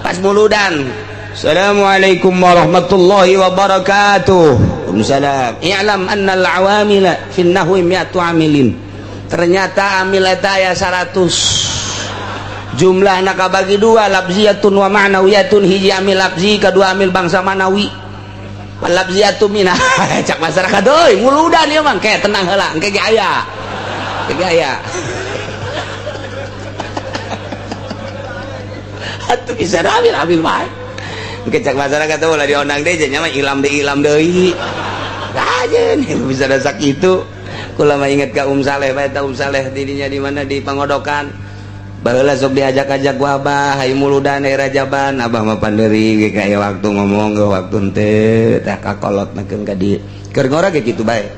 Pas muludan. Assalamualaikum warahmatullahi wabarakatuh. Waalaikumsalam. I'lam annal awamila fin nahwi mi'atu amilin. Ternyata amil eta aya 100. Jumlahna kabagi dua, lafziyatun wa ma'nawiyatun. Hiji amil lafzi, kadua amil bangsa manawi. Lafziyatu minah. Cak masyarakat euy, muludan ieu mah ke tenang heula, engke ge aya. Engke ge aya. Atuh bisa amil amil bae. Kecak masyarakat tuh ulah diondang deh, jadinya mah ilam deui ilam deui. Aja nih bisa dasak itu. Kula mah inget ka Saleh bae ta Saleh didinya di mana di Pangodokan. Baheula sok diajak-ajak ku abah, hayu muludan daerah Rajaban, abah mah panderi ge kaya waktu ngomong ge waktu henteu tah kakolot nakeun ka dieu. Keur ngora ge kitu bae.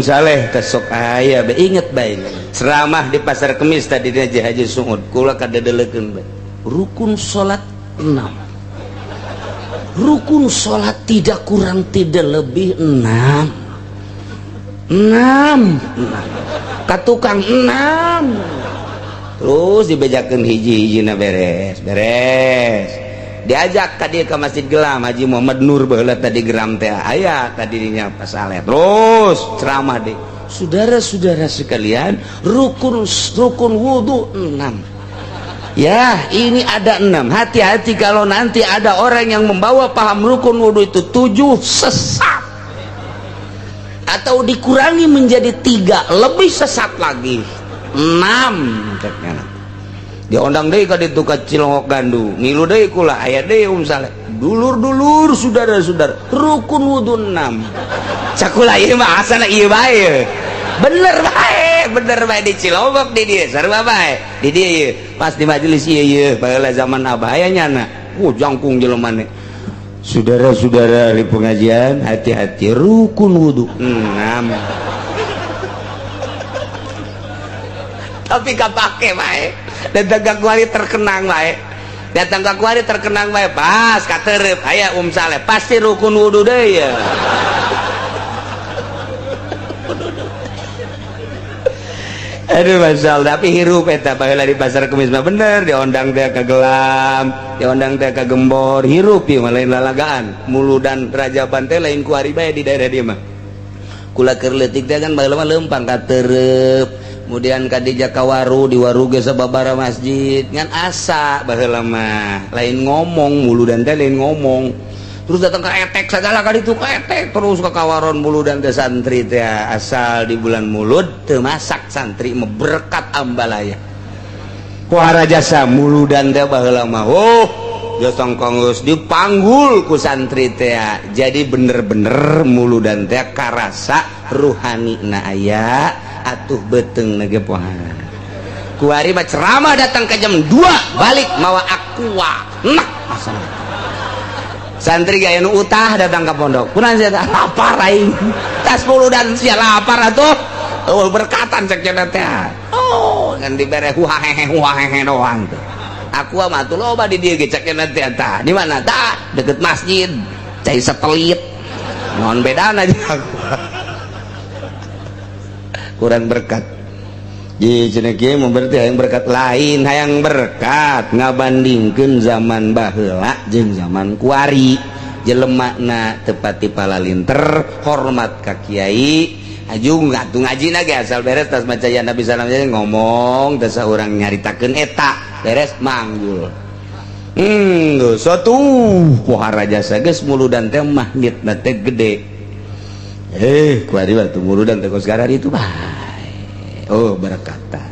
Saleh teh sok aya bae inget bae. Ceramah di Pasar Kemis tadi dia Haji Suud, kula kadedelekeun bae. Rukun salat 6. Rukun sholat tidak kurang tidak lebih 6. 6 katukang 6. Terus dibejakeun hiji-hijina beres beres. Diajak ka dieu ka Masjid Gelam Haji Muhammad Nur baheula tadi geram teh aya tadi dinya pasale. Terus ceramah deui. Saudara-saudara sekalian, rukun rukun wudu 6. Ya, ini ada 6. Hati-hati kalau nanti ada orang yang membawa paham rukun wudu itu 7 sesat. Atau dikurangi menjadi 3, lebih sesat lagi. 6 ceknya. Diondang deui ka ditu ka Cilongok Gandu. Ngilu deui kula aya deui Saleh. Dulur-dulur saudara-saudara, rukun wudu 6. Cakula ieu mah asana ieu bae. Bener bae, bener bae di Cilongok di dieu sarua bae. Di dieu ieu pas di majelis ieu ieu baheula zaman abah aya nyana. Jangkung jelema ne. Saudara-saudara di pengajian, hati-hati rukun wudu 6. Tapi kapake bae. Datang ka kuari terkenang bae. Datang ka kuari terkenang bae pas katereup aya Saleh pasti rukun wudu deui ya. Aduh masya Allah, tapi hirup eta baheula di Pasar Kemis mah bener diondang teh ka Gelam, diondang teh ka Gembor, hirup ieu mah lain lalagaan. Muludan Rajaban teh lain ku ari bae di daerah dieu mah. Kula keur leutik teh kan baheula mah leumpang ka Tereup, kemudian ka di Jakawaru, di Waru ge sababaraha masjid, ngan asa baheula mah lain ngomong muludan teh lain ngomong. Terus datang ke etek segala kali itu ke etek terus ke kawaron muludan teh santri teh asal di bulan mulud teu masak santri mah berkat ambalaya. Kuara jasa muludan teh baheula mah oh jasa geus dipanggul ku santri teh. Jadi bener-bener muludan teh karasa ruhani na aya atuh beuteung na ge poha. Kuari mah ceramah datang ke jam 2 balik mawa aqua. Nak masalah. Santri gaya nu utah datang ke pondok. Kunaon sia lapar aing. Tas muludan sia lapar atuh. Oh berkatan cek cenah teh. Oh ngan dibere huahehe huahehe doang tuh. Aku mah atuh loba di dieu ge cek cenah teh tah. Di mana tah? Deket masjid. Cai setelit. Naon bedana jeung aku. Kurang berkat. Ji cenah kieu mun berarti hayang berkat lain, hayang berkat ngabandingkeun zaman baheula jeung zaman kuari. Jelemana tepati palalinter, hormat ka kiai, ajung atuh ngajina ge asal beres tas maca ya Nabi salam ngomong teh saurang nyaritakeun eta, beres manggul. Geus atuh pohara jasa geus muludan teh magnetna teh gede. Kuari batu muludan teh kos itu bae. Oh, berkata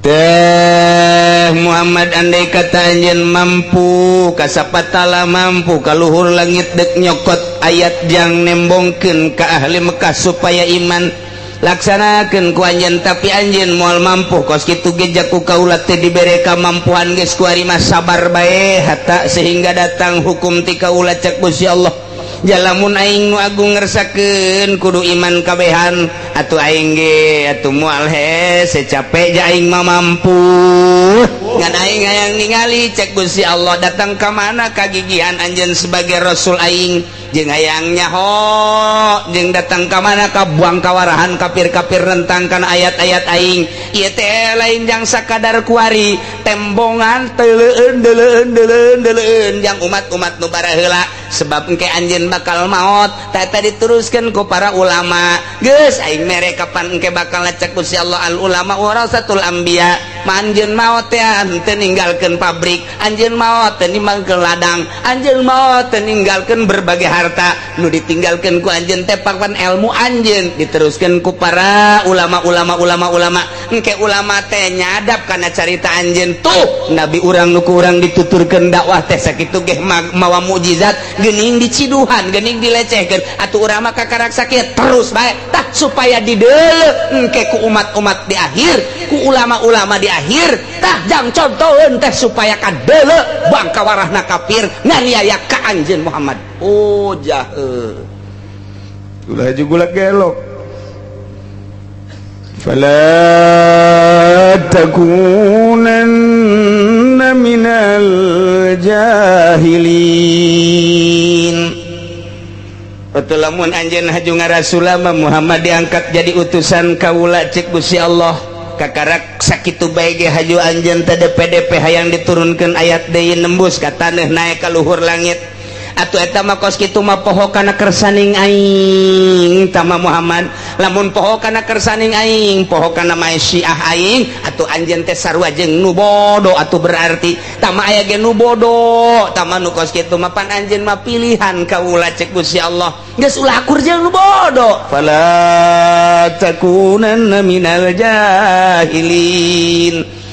teh Muhammad, andai kata anjeun mampu kasapatala, mampu kaluhur langit dek nyokot ayat jang nembongkeun ka ahli Mekah supaya iman, laksanakeun ku anjeun, tapi anjeun moal mampu. Kos kitu ge jaku kaula teh dibere kamampuan geus kuari mah sabar bae hatta sehingga datang hukum ti kaula. Cek Gusti Allah, jalamun aing nu agung ngersakeun kudu iman kabehan, atuh aing ge atuh moal hese capek ja aing mah mampu, ngan aing hayang ningali, cek Gusti Allah, datang ka mana kagigihan anjeun sebagai rasul aing, jeung hayang nyaho jeung datang ka mana ka buang kawarahan kafir-kafir rentang kana ayat-ayat aing. Ieu teh lain jang sakadar kuari tembongan, teuleun deuleun deuleun deuleun jang umat-umat nu baraheula, sebab engke anjeun bakal maot. Tata diteruskan ku para ulama, geus aing mere kapan engke bakal. Cek Gusti Allah, al ulama warasatul anbiya. Anjeun maot ya henteu ninggalkeun pabrik, anjeun maot teu ninggalkeun ladang, anjeun maot teu ninggalkeun berbagai harta. Nu ditinggalkeun ku anjeun teh papan ilmu anjeun, diteruskeun ku para ulama-ulama ulama-ulama. Engke ulama teh nyadap kana carita anjeun. Tuh nabi urang nu ku urang dituturkeun dakwah teh sakitu geh mawa mukjizat, geuning diciduhan, geuning dilecehkeun, atuh urang mah kakarak sakit terus bae. Tah, supaya dideuleu engke ku umat-umat di akhir, ku ulama-ulama di akhir. Tah, jang contoheun teh supaya kadeuleu bangka warahna kafir nganiaya ka anjeun Muhammad. Oh, jahe. Ulah juga gelok. Fala takunanna minal jahilin. Betul, lamun anjeun haju ngarasulama Muhammad diangkat jadi utusan kaula, cek Gusti Allah, kakarak sakitu bae ge haju anjeun teh DPDP hayang diturunkeun ayat deui nembus ka taneuh naek ka luhur langit, atuh eta mah kos kitu mah poho kana kersaning aing. Tama Muhammad, lamun poho kana kersaning aing, poho kana syiah aing, atuh anjeun teh sarua jeung nu bodoh. Atuh berarti tama aya ge nu bodoh, tama nu kos kitu mah pan anjeun mah pilihan kaula. Cek Gusti Allah, geus ulah akur jeung nu bodoh. Fala takunanna minal jahilin.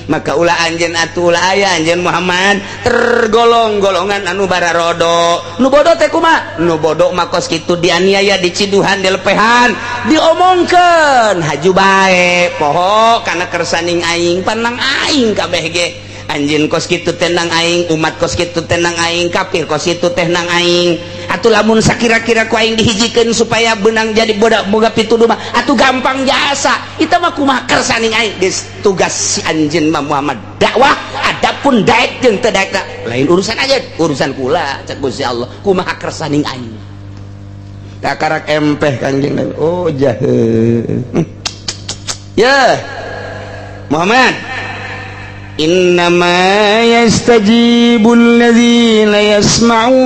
Maka ulah anjeun atuh, ulah aya anjeun Muhammad tergolong golongan anu bararodo. Nu bodoh teh kumaha? Nu bodoh mah kos kitu dianiaya, diciduhan, dilepehan, diomongkeun, haju bae poho kana kersaning aing. Panang aing kabeh ge anjeun kos kitu tenang aing, umat kos kitu tenang aing, kafir kos kitu teh nang aing. Atuh lamun sakira-kira ku aing dihijikeun supaya benang jadi bodak boga pituduh mah atuh gampang jasa itu mah. Kumaha kersaning aing? Geus, tugas si anjeun mah Muhammad dakwah, adapun daek jeung teu daek lain urusan aja, urusan kula. Cek Gusti Allah, kumaha kersaning aing? Kakarak empeh Kanjeng Nabi. Oh, jahe. Ya Muhammad, innama yastajibul ladzina yasma'un.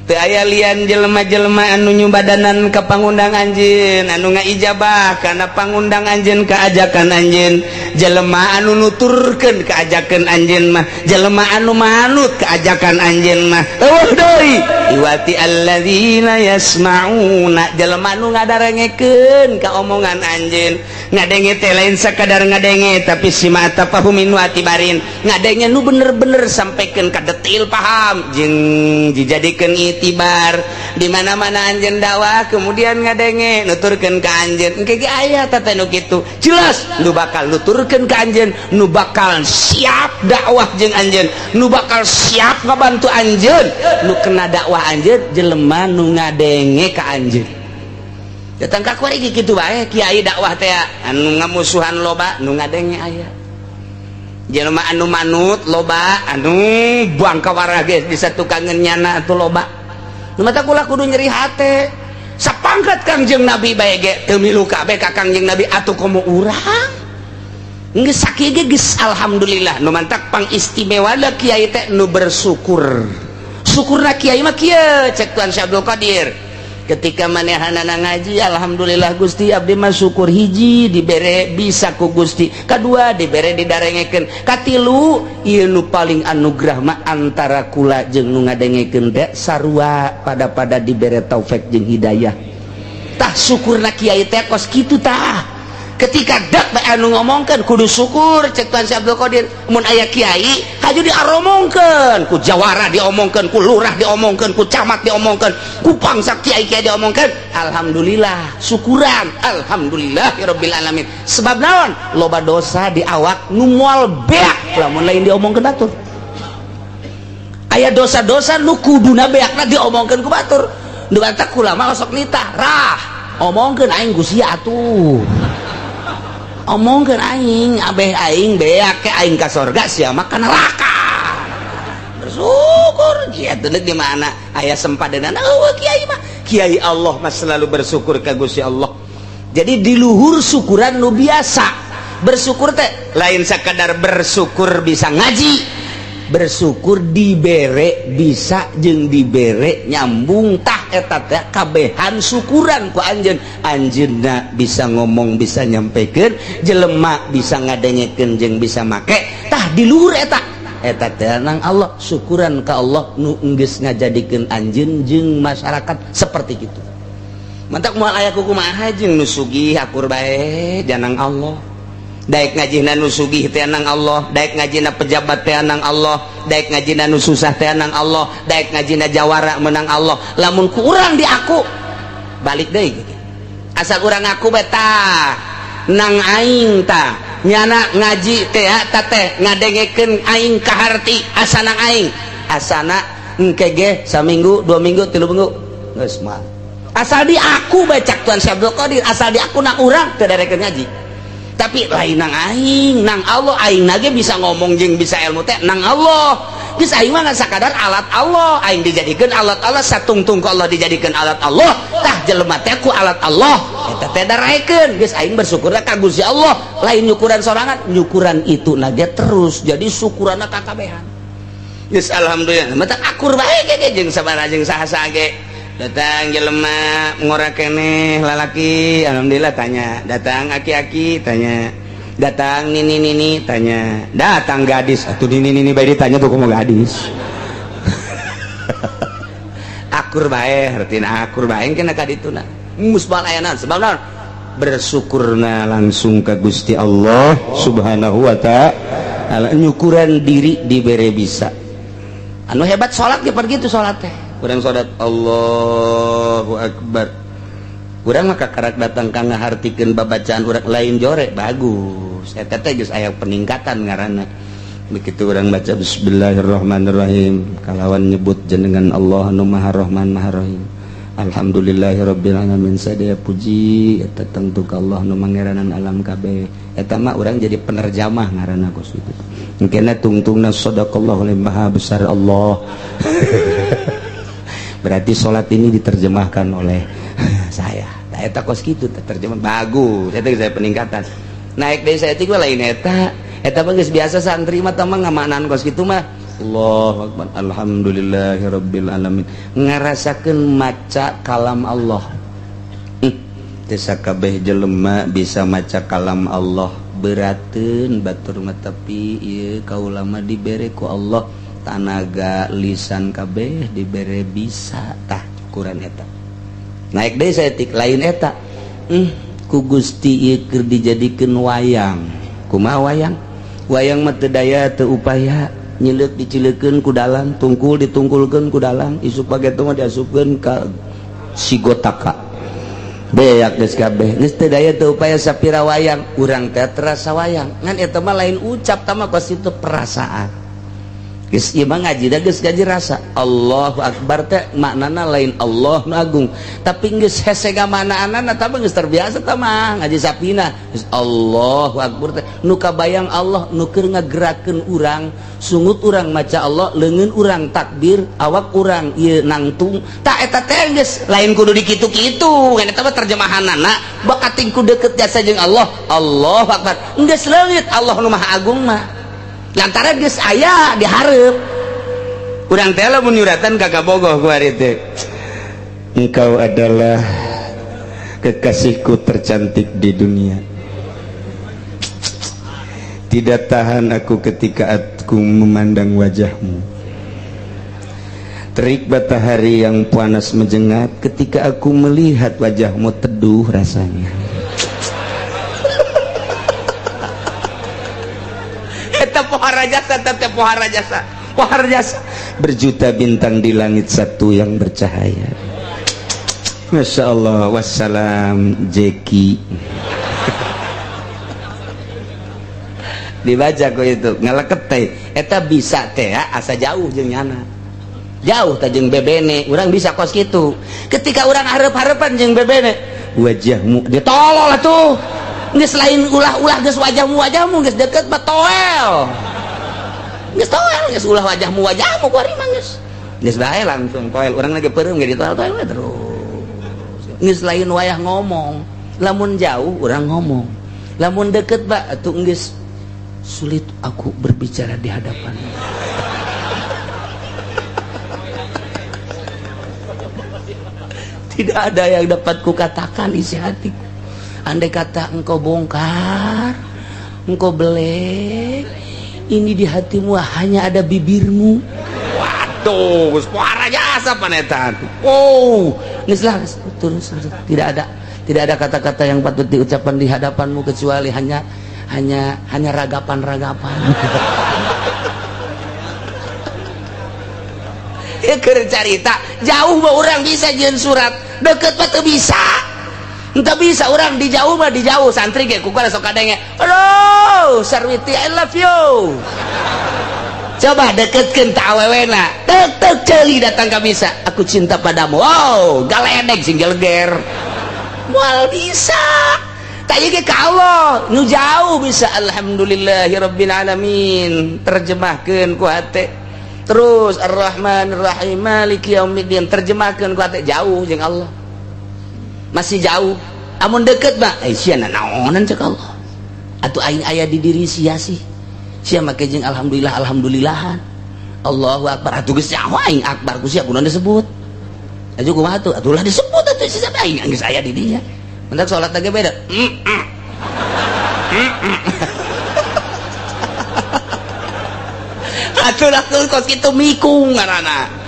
Teu aya lian jelema-jelema anu nyubadanan ka pangundang anjeun, anu ngaijabah kana pangundang anjeun, kaajakan anjeun, jelema anu nuturkeun kaajakan anjeun mah, jelema anu manut kaajakan anjeun mah eueuh deui iwati alladzina yasma'una, jelema anu ngadarengekeun ka omongan anjeun. Ngadenge teh lain sakadar ngadenge, tapi sima tafahumin wa tibarin, ngadenge nu bener-bener sampaikan ka detil paham jeung dijadikeun itibar. Di mana-mana anjeun dakwah, kemudian ngadenge, nuturkeun ka anjeun, engke ge aya tata nu kitu jelas nu bakal nuturkeun ka anjeun, nu bakal siap dakwah jeung anjeun, nu bakal siap ngabantu anjeun, nu kena dakwah anjeun, jelema nu ngadenge ka anjeun. Datang ka kuari kitu bae kiai dakwah teh anu ngamusuhan loba, nu ngadenge aya. Jelema anu manut loba, anu buang kawarah ge bisa tukangeun nyana atuh loba. Nu mata kula kudu nyeri hate, sapangkat Kangjeng Nabi bae ge teu milu kabeh ka Kangjeng Nabi, atuh komo urang geus sakieu ge geus alhamdulillah. Nu mantak pang istimewa kiai teh nu bersyukur. Syukurna kiai mah kieu, cek Tuan Syekh Abdul Qadir, ketika manehanana ngaji, alhamdulillah Gusti, abdi mah syukur, hiji dibere bisa ku Gusti, kedua dibere didarengekeun, katilu ieu nu paling anugerah mah antara kula jeung nu ngadengekeun teh sarua pada pada dibere taufik jeung hidayah. Tah, syukurna kiai teh kos kitu. Tah, ketika dak bae anu ngomongkeun kudu syukur. Cek Tuan Syekh Abdul Qadir, mun aya kiai haju diaromongkeun ku jawara, diomongkeun ku lurah, diomongkeun ku camat, diomongkeun ku pangsa kiai-kiai, diomongkeun, alhamdulillah, syukuran, alhamdulillah rabbil alamin. Sebab naon? Loba dosa di awak nu moal beak lamun lain diomongkeun batur. Aya dosa-dosa nu kuduna beakna diomongkeun ku batur. Nu batak ulama sok nitah rah, omongkeun aing ku sia atuh, omongkeun aing abeh aing beak ke aing ka sorga, sia mah ka neraka. Bersyukur kieu teh di mana aya sempadenan. Eueuh, kiai mah, kiai Allah mah selalu bersyukur ka Gusti Allah. Jadi di luhur syukuran nu biasa, bersyukur teh lain sakadar bersyukur bisa ngaji, bersyukur dibere bisa jeung dibere nyambung. Tah, eta teh kabehan syukuran ku anjeun. Anjeunna bisa ngomong, bisa nyampekeun, jelema bisa ngadengekeun jeung bisa make. Tah, di luhur eta, eta teh nang Allah, syukuran ka Allah nu geus ngajadikeun anjeun jeung masyarakat seperti itu. Mantak moal aya kukumaha jeung nu sugih, akur bae janang Allah. Daek ngajina nu sugih teh nang Allah, daek ngajina pejabat teh nang Allah, daek ngajina nu susah teh nang Allah, daek ngajina jawara menang Allah. Lamun ku urang diaku balik deui gitu. Asal urang ngaku beta nang aing, tah nyana ngaji teh ta teh ngadengekeun aing kaharti, asa nang aing, asana engke ge saminggu, 2 minggu, 3 minggu geus mah. Asal di aku baca Tuan Syekh Abdul Qadir, asal di aku nang urang teu darekeun ngaji, tapi lain nang aing, nang Allah. Aing nage bisa ngomong jeung bisa ilmu teh nang Allah. Geus, aing mah ngan sakadar alat Allah. Aing dijadikeun alat Allah, satungtung ku Allah dijadikeun alat Allah. Tah, jelema teh ku alat Allah eta teh daraekeun. Geus, aing bersyukur ka Gusti Allah, lain nyukuran sorangan, nyukuran itu nage terus jadi syukuranna kakabehan. Geus, alhamdulillah, mata akur bae ge jeung sabaraha jeung saha-saha ge. Datang jelema ngora keneh lalaki, alhamdulillah, tanya. Datang aki-aki, tanya. Datang nini nini, tanya. Datang gadis atau nini nini bae ditanya tuh, kumaha gadis. Akur bae, hartina akur bae kena ka dituna musbal ayana. Sebab naon? Bersyukurna langsung ke Gusti Allah Subhanahu wa Ta'ala, nyukuran diri dibere bisa. Anu hebat salat ge gitu, salat teh kurang salat Allahu Akbar, kurang maka karak datang ka ngahartikeun babacaan urang lain jore bagus. Eta teh geus aya peningkatan ngaranna. Begitu urang baca bismillahirrahmanirrahim kalawan nyebut jenengan Allah nu Maha Rahman Maha Rahim, alhamdulillahirabbil alamin, sadaya puji eta tentu ka Allah nu mangeranan alam kabeh. Eta mah urang jadi penerjamah ngaranna kos kitu. Engkena tungtungna sadaqallahu, maha besar Allah. Berarti salat ini diterjemahkan oleh saya. Nah, eta kos kitu terjemah bagus, eta saya peningkatan. Naik deui saeutik mah lain eta. Eta mah geus biasa, santri mah tah mah ngamaknaan kos kitu mah. Allahu akbar, alhamdulillahirabbil alamin, ngarasakeun maca kalam Allah. Teu sakabeh jelema bisa maca kalam Allah, berateun batur mah, tapi ieu kaula mah dibere ku Allah tanaga lisan kabeh dibere bisa. Tah, ukuran eta. Naik deui saeutik lain eta. Ku Gusti ieu keur dijadikeun wayang. Kumaha wayang? Wayang mah teu daya teu upaya, nyileuk dicileukeun ku dalang, tungkul ditungkulkeun ku dalang, isuk pageto mah diasupkeun ka sigotaka, beak geus kabeh, geus teu daya teu upaya. Sapira wayang urang teh terasa wayang, ngan eta mah lain ucap, tah mah kos itu perasaan. Geus ieu mah ngaji da geus ngaji rasa. Allahu akbar teh maknana lain Allah nu agung, tapi geus hese ngamaknaanana, tah mah geus terbiasa. Tah mah ngaji sapina geus Allahu akbar teh nu kabayang Allah nu keur ngagerakeun urang, sungut urang maca Allah, leungeun urang takbir, awak urang ieu nangtung. Tah, eta teh geus lain kudu dikitu-kitu, ngan eta mah terjemahanana bakating ku deket jasa jeung Allah. Allahu akbar geus leungit Allah nu maha agung mah lantaran geus aya dihareup urang teh. Lamun nyuratan ka kabogoh kuari teh, "Engkau adalah kekasihku tercantik di dunia. Tidak tahan aku ketika aku memandang wajahmu." Terik matahari yang panas menjengat, ketika aku melihat wajahmu teduh rasanya. Eta pohara jasa, teh pohara jasa, pohara jasa. Berjuta bintang di langit satu yang bercahaya. Masya Allah, wassalam Jeki. Dibaca ku itu ngaleket teh, eta bisa teh asa jauh jeung nyana. Jauh ta jeung bebene, urang bisa kos kitu. Ketika urang hareup-hareupan jeung bebene, wajahmu dia tolol atuh. Geus lain ulah-ulah geus wajahmu geus deket mah toel. Geus toel geus ulah wajahmu ku ari mah geus. Geus bae langsung toel, urang lagi peureum ge ditoel-toel we terus. Geus lain wayah ngomong, lamun jauh urang ngomong. Lamun deket ba atuh geus sulit aku berbicara di hadapanmu. Tidak ada yang dapat kukatakan isi hatiku. Andai kata engkau bongkar, engkau belek, ini di hatimu hanya ada bibirmu. Waduh, suara jasa panetan. Oh, geus lah, terus tidak ada kata-kata yang patut diucapkan di hadapanmu kecuali hanya ragapan-ragapan. Keur carita jauh mah urang bisa jeung surat, deket mah teu bisa. Entah bisa urang di jauh mah di jauh santri ge ku sok kadenge. Aduh, Sarwiti I love you. Coba deketkeun ta awewena. Tek tek ceuli datang ka bisa. Aku cinta padamu. Wow, galedeg sing geleger. Moal bisa. Tak ieu ge ka Allah, nu jauh bisa alhamdulillahirabbil alamin. Terjemahkeun ku hate. Terus Ar-Rahman Ar-Rahim Maliki Yaumiddin terjemahkeun ku hate jauh jeung Allah. Masih jauh. Amun deket mah sia naonan cek Allah. Atuh aing aya di diri sia sih. Sia make jeung alhamdulillah alhamdulillahan. Allahu akbar atuh geus nyaho aing akbar ku sia kunaon disebut. Atuh kumaha atuh? Atuh lah disebut atuh sia aing geus aya di dinya. Mentak salat lagi beda. Atuh lah kos kitu mikung ngaranna.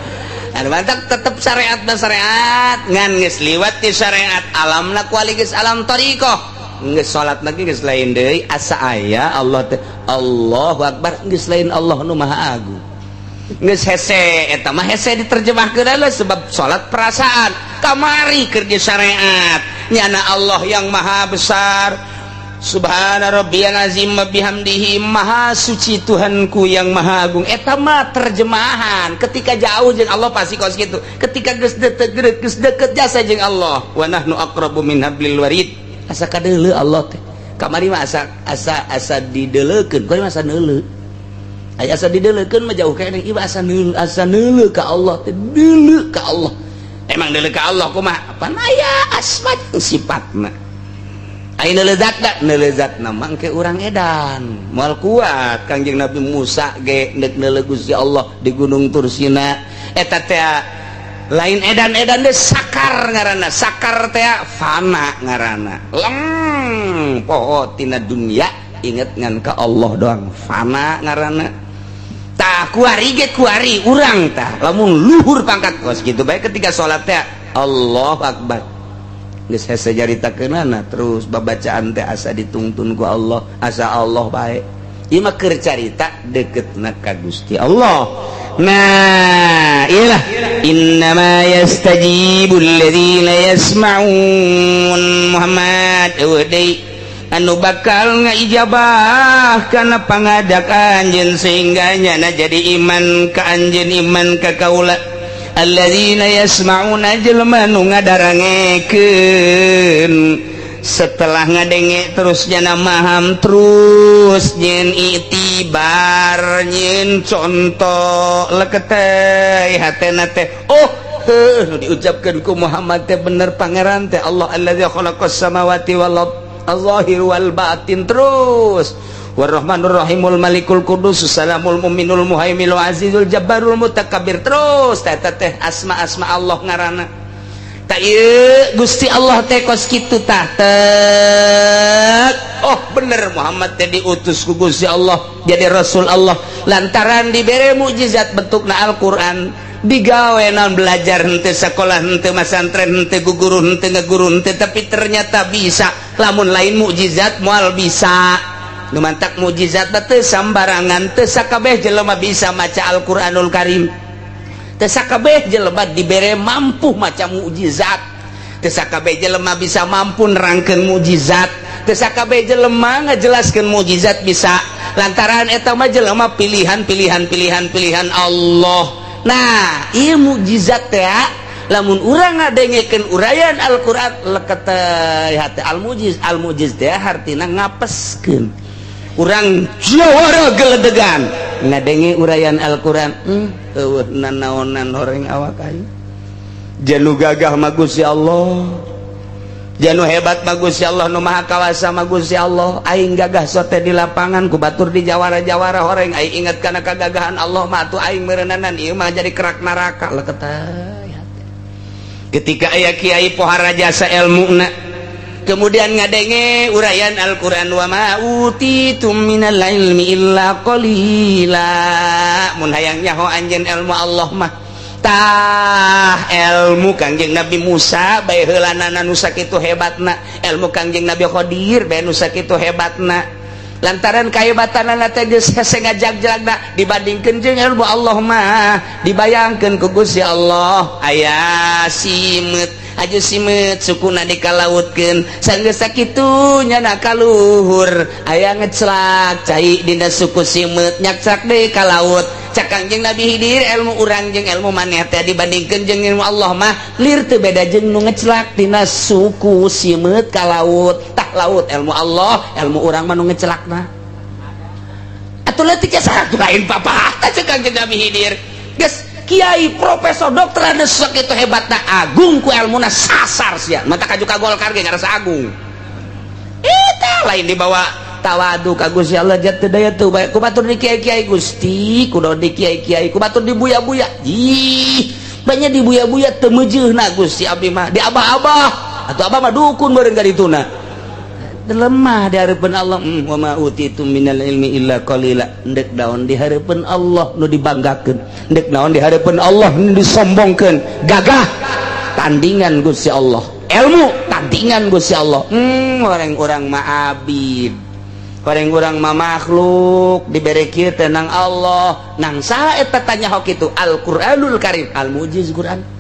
Anu mantak tetep syariat na syariat ngan geus liwat ti syariat alamna kuali geus alam thariqah. Geus salat lagi geus lain deui asa aya Allah teh Allahu akbar geus lain Allah nu maha agung. Geus hese eta mah hese diterjemahkeun lah sebab salat perasaan kamari keur di syariat nyana Allah yang maha besar. Subhana rabbiyal azim wa bihamdihi, maha suci Tuhanku yang maha agung. Eta mah terjemahan ketika jauh jeung Allah pasti kos kitu. Ketika geus deket geus deket jasa jeung Allah, wa nahnu aqrabu min hablil warid. Asa kadeuleu Allah teh. Kamari mah asa asa asa dideuleukeun, kuari mah asa neuleu. Aya asa dideuleukeun mah jauh keneh, ieu asa neuleu, asa neuleu ka Allah teh, deuleu ka Allah. Emang deuleu ka Allah kumaha? Pan aya asma jeung sifatna. Ayeuna lezatna, neulezatna mah engke urang edan. Moal kuat Kangjeng Nabi Musa ge neuk neuleu Gusti Allah di Gunung Tursina. Eta teh lain edan-edan deh sakar ngaranna, sakar teh fana ngaranna. Leng poho tina dunia inget ngan ka Allah doang fana ngaranna. Tah kuari ge kuari urang tah lamun luhur pangkat kos kitu bae ketika salat teh Allahu akbar. Geus hese caritakeunana terus babacaan teh asa ditungtun ku Allah, asa Allah bae. Ieu mah keur carita deketna ka Gusti Allah. Nah, iyalah innama yastajibul ladzina yasma'un. Muhammad eueuh deui anu bakal ngaijabah kana pangadak anjeun sehingga nyana jadi iman ka anjeun, iman ka kaula. Alladzina yasma'una jelema nu ngadarangekeun setelah ngadenge terus nyana maham terus nyen itibar nyen contoh leketeh hatena teh oh heuh nu diucapkeun ku Muhammad teh bener pangeran teh Allah allazi khalaqas samawati wal ard az-zahir wal batin terus warahmanur rahimul malikul kudus salamul mu'minul muhaiminul azizul jabbarul mutakabbir terus teh teh asma-asma Allah ngaranna. Tak ieu Gusti Allah teh kos kitu tah tek. Oh bener Muhammad teh diutus ku Gusti Allah jadi rasul Allah lantaran dibere mukjizat bentukna Al-Qur'an. Digawe naon belajar henteu sekolah henteu masantren henteu guguru henteu ngaguru henteu, tapi ternyata bisa. Lamun lain mukjizat moal bisa. Nu mantak mukjizat teh sambarangan, teu sakabeh jelema bisa maca Al-Qur'anul Karim. Teu sakabeh jelema dibere mampu maca mukjizat. Teu sakabeh jelema bisa mampu nerangkeun mukjizat. Teu sakabeh jelema ngajelaskeun mukjizat bisa. Lantaran eta mah jelema pilihan pilihan pilihan pilihan Allah. Nah, ieu mukjizat teh lamun urang ngadengekeun uraian Al-Qur'an leket hate al-mujiz. Al-mujiz teh hartina ngapeskeun. Urang jawara geledegan ngadenge uraian Al-Qur'an, eueuh nanaonan horeng awak aing. Janu gagah mah Gusti Allah. Janu hebat mah Gusti Allah, nu maha kawasa mah Gusti Allah. Aing gagah sote di lapangan ku batur di jawara-jawara horeng. Aing ingat kana kagagahan Allah mah atuh aing meureunana ieu mah jadi kerak neraka leket hate. Ketika aya kiai pohara jasa ilmuna kemudian ngadenge uraian Al-Qur'an wa ma utitum minal ilmi illa qalila. Mun hayang nyaho anjeun ilmu Allah mah tah ilmu Kangjeng Nabi Musa bae heulanana nu sakitu hebatna, ilmu Kangjeng Nabi Khidir bae nu sakitu hebatna. Lantaran kahebatanana teh geus hese ngajag-jagna dibandingkeun jeung ilmu Allah mah, dibayangkeun ku Gusti Allah aya simeut aju simeut sukuna dikalautkeun sanggeus sakitu nyana kaluhur aya ngeclak cai dina suku simeut nyakcak deui ka laut. Cak Kangjeng Nabi Khidir ilmu urang jeung ilmu maneh teh dibandingkeun jeung ilmu Allah mah lir teu beda jeung nu ngeclak dina suku simeut ka laut. Tah laut ilmu Allah, ilmu urang mah nu ngecelakna. Atuh leutik asa lain papatah cek Kangjeng Nabi Khidir. Geus kiai profesor dokter anu sakitu hebatna agung ku ilmuna sasar sia. Mata kaju ka Golkar ge ngarasa agung. Eta lain dibawa tawadu ka Gusti Allah jatuh daya tuh bae ku batur di kiai-kiai Gusti, kudu di kiai-kiai, ku batur di buya-buya. Ih, banyak di buya-buya teu meujeuhna Gusti abdi mah, di abah-abah. Atuh abah mah dukun meureun ka dituna. Lemah di hareupeun Allah, wa ma utitum minal ilmi illa qalila. Ndek naon di hareupeun Allah nu dibanggakeun, ndek naon di hareupeun Allah nu disombongkeun. Gagah tandingan Gusti Allah, ilmu tandingan Gusti Allah. Orang-orang mah abid, orang-orang mah makhluk dibere kieu teh nang Allah. Nang saha eta tanya hok itu Al-Qur'anul Karim, al-mujiz Quran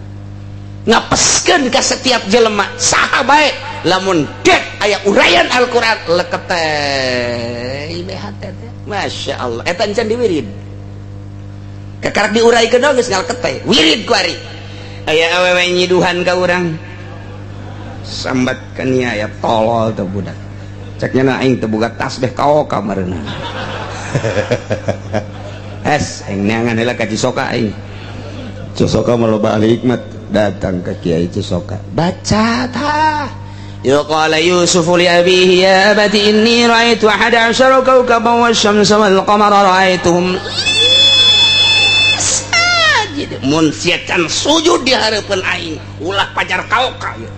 ngapeskeun ka setiap jelema saha bae lamun dek aya uraian Al-Qur'an leket teh hate teh. Masya Allah eta encan diwirid kakarak diuraikeun geus ngaleket teh wirid ku ari aya awewe nyiduhan ka urang sambat ka nia aya tolol teh budak ceknya na aing teu boga tasbih kaoka mareuna. Es aing neangan heula ka Cisoka aing. Cisoka mah loba ahli hikmat datang ke Kiai Cisoka baca tah. Ya qala Yusuf li abihi ya abati inni ra'aitu ahada asyara kawkaban wasyamsa wal qamara ra'aituhum sajid. Mun sia can sujud di hareupeun aing ulah pajar kaoka ieu.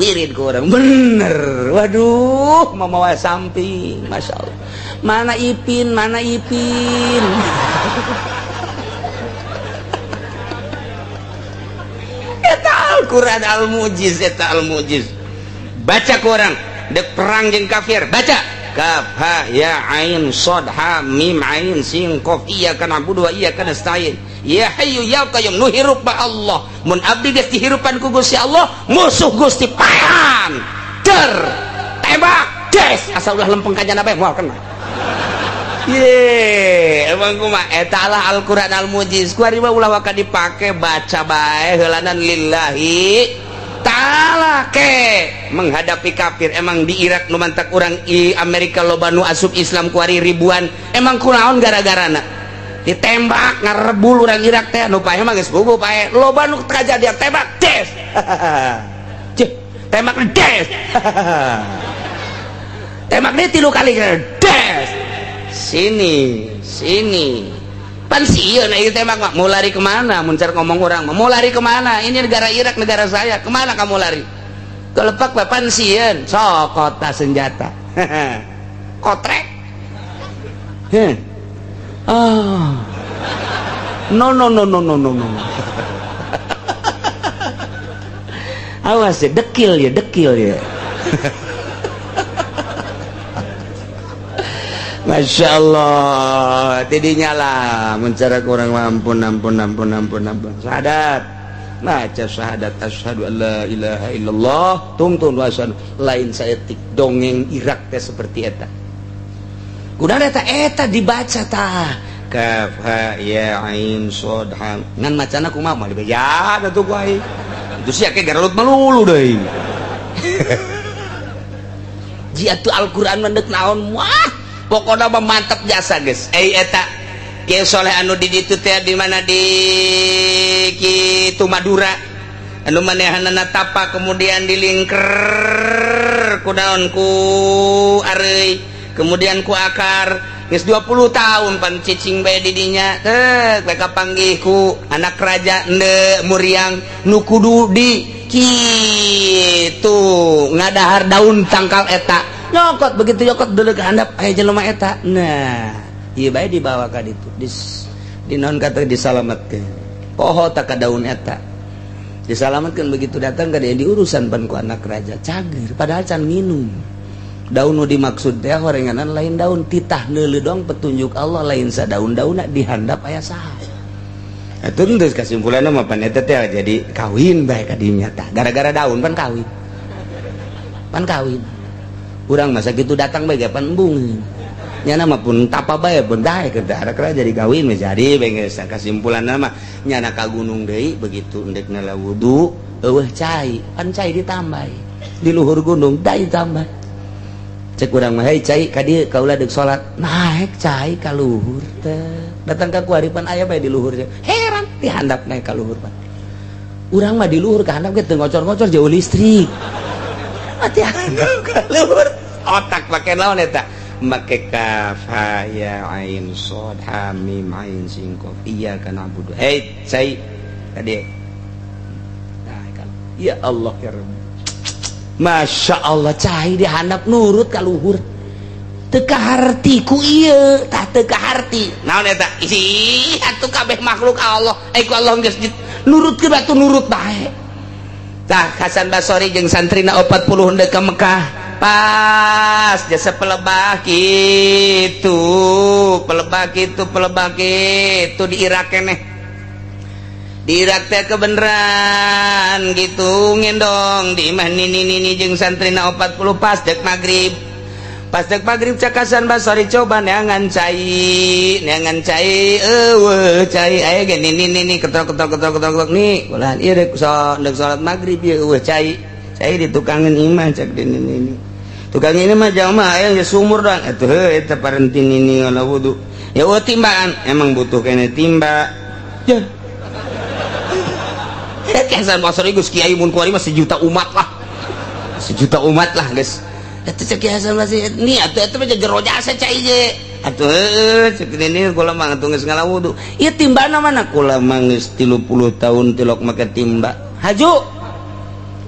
Wirid ku urang bener. Waduh mamawa samping Masya Allah. Mana Ipin, mana Ipin. Eta Al-Qur'an al-mujiz, eta al-mujiz. Baca ku urang dek perang jeung kafir, baca kaf ha ya ain shad ha mim ain sin qaf iyyaka na'budu wa iyyaka nasta'in. Ya hayyu ya qayyum nu hirup ba Allah. Mun abdi geus dihirupan ku Gusti Allah, musuh Gusti pahan. Der tembak des asal ulah lempeng ka jana bae moal kena. Ye, emang kumaha eta lah Al-Qur'an al-mujiz. Ku ari mah ulah waka dipake baca bae heulanan lillahi ta'ala ke menghadapi kafir. Emang di Irak nu mantak urang i Amerika loba nu asup Islam ku ari ribuan. Emang kunaon gara-garana? Ditembak ngarebul urang Irak teh nu paeh mah geus bubu paeh. Loba nu kajadian tembak des. Cih, tembak des. Tembak deui 3 kali des. Sini, sini. Pan sieun ieu tembak mah. Mau lari kemana? Mun car ngomong urang mah, mau lari kemana? Ini negara Irak, negara saya. Kemana kamu lari? Kelepak bae pan sieun. Sok kota senjata. Kotrek. Heh. Ah. No no no no no no no. Awas ya, dekil ya, dekil ya. Masya Allah, tidinya lah mencara kurang ampun ampun ampun ampun ampun. Syahadat, baca syahadat asyhadu alla ilaha illallah, tungtun wa asyhadu lain saeutik dongeng Irak teh seperti eta. Kunaon eta eta dibaca tah. Kaf ha ya ain shad ha. Ngan macana kumaha moal dibeja atuh ku aing. Itu sia ke garalut melulu deui. Ji atuh Al-Qur'an mah deuk naon wah. Pokoknya mah mantap jasa guys. Eta Kiai Soleh anu di ditu teh di mana di kitu Madura anu manehanana tapa kemudian dilingker ku daun ku areuy kemudian ku akar geus 20 tahun pan cicing bae di dinya teh bae kapanggih ku anak raja ende muriang nu kudu di kitu ngadahar daun tangkal eta nyokot begitu nyokot dulu ke handap aya jelema eta nah ieu bae dibawa ka ditu di naon kata disalametkeun poho tak ka daun eta disalametkeun begitu datang ka dia diurusan pan ku anak raja cager padahal can minum daun nu dimaksud teh horenganan lain daun titah neuleuh doang petunjuk Allah lain sadaun-daunna di handap aya saha atuh geus kasimpulanna mah pan eta teh jadi kawin bae ka dinya tah gara-gara daun pan kawin urang masa gitu datang bae pan embung nyana mah pun tapa bae pun dae ke daerah jadi kawin jadi bae geus kasimpulanna mah nyana ka gunung deui begitu endek nala wudu eueuh cai pan cai ditambah di luhur gunung dai tambah cek urang mah hei cai ka dieu kaula deuk salat naek cai ka luhur teh datang ka kuari pan aya bae di luhur heran di handap naek ka luhur pan urang mah di luhur ka handap ge teu ngocor-ngocor jauh listrik mati ka luhur otak pake naon eta make kaf ha ya ain shad ha mim ain sin qaf iyyaka na'budu hei cai tadi nah kan ya Allah ya Rabb Masya Allah cai dihandap nurut ka luhur teu kaharti ku ieu tah teu kaharti naon eta ih atuh kabeh makhluk Allah ku Allah geus nurutkeun atuh nurut bae tah Hasan Basori jeung santrina 40 henteu ka Mekah pas jasa pelebah kitu pelebah kitu pelebah kitu di Irak keneh di Irak teh kebeneran gitu ngendong di imah nini-nini jeung santrina 40 pas dek maghrib cak Hasan Basori coba neangan cai eueuh cai aya ge nini-nini ketok ketok ketok ketok nih ulah ieu dek salat maghrib ieu eueuh cai cai ditukangeun imah cak di nini tukang ini mah jamaah aya geus sumur doang atuh heuh eta parenti nini ngala wudu ya eueuh timbaan emang butuh kene timba ya Hasan Basri geus kiai mun kuari mah sejuta umat lah geus eta cek Hasan Basri ni atuh eta mah jero jasa cai ge atuh heueuh cek nini kula mah atuh geus ngala wudu ieu timbana mana kula mah geus 30 tahun tilok make timba haju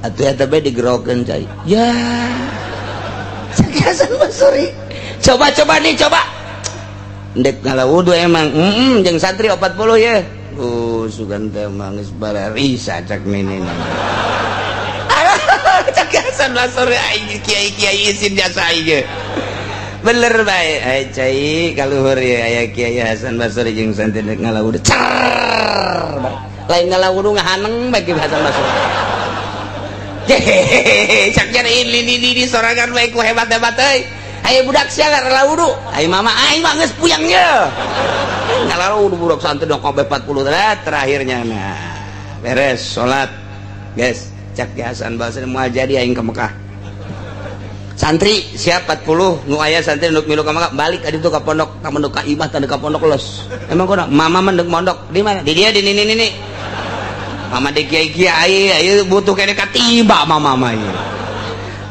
atuh eta bae digerokeun cai ya cek Hasan Basri coba-coba nih coba ndek ngala wudu emang jeung santri 40 ye sugan teh mah geus bararisa cak nini. Cak Hasan Basri aing kiai-kiai isin jasa aing. Bener bae ai cai kaluhur ye aya Kiai Hasan Basri jeung santri ngala wudu. Cer. Lain ngala wudu ngahaneng bae Ki Hasan Basri. Hehehe cak nyari ini sorangan bae ku hebat-hebat euy. Ayo budak sia ngala wudu. Ayo mama aing mah geus puyang ye. Ngala wudu budak santri dong kabeh 40 terakhirnya nah beres salat guys cak Hasan Basri moal jadi aing ke Mekah santri siap 40 nu aya santri nu milu ka Mekah balik ka ditu ka pondok ka mondok ka imah tanda ka pondok los emang kono mama mah deuk mondok di mana di dia di nini nini mama di kiai-kiai ayo butuh kene katiba mama mah ieu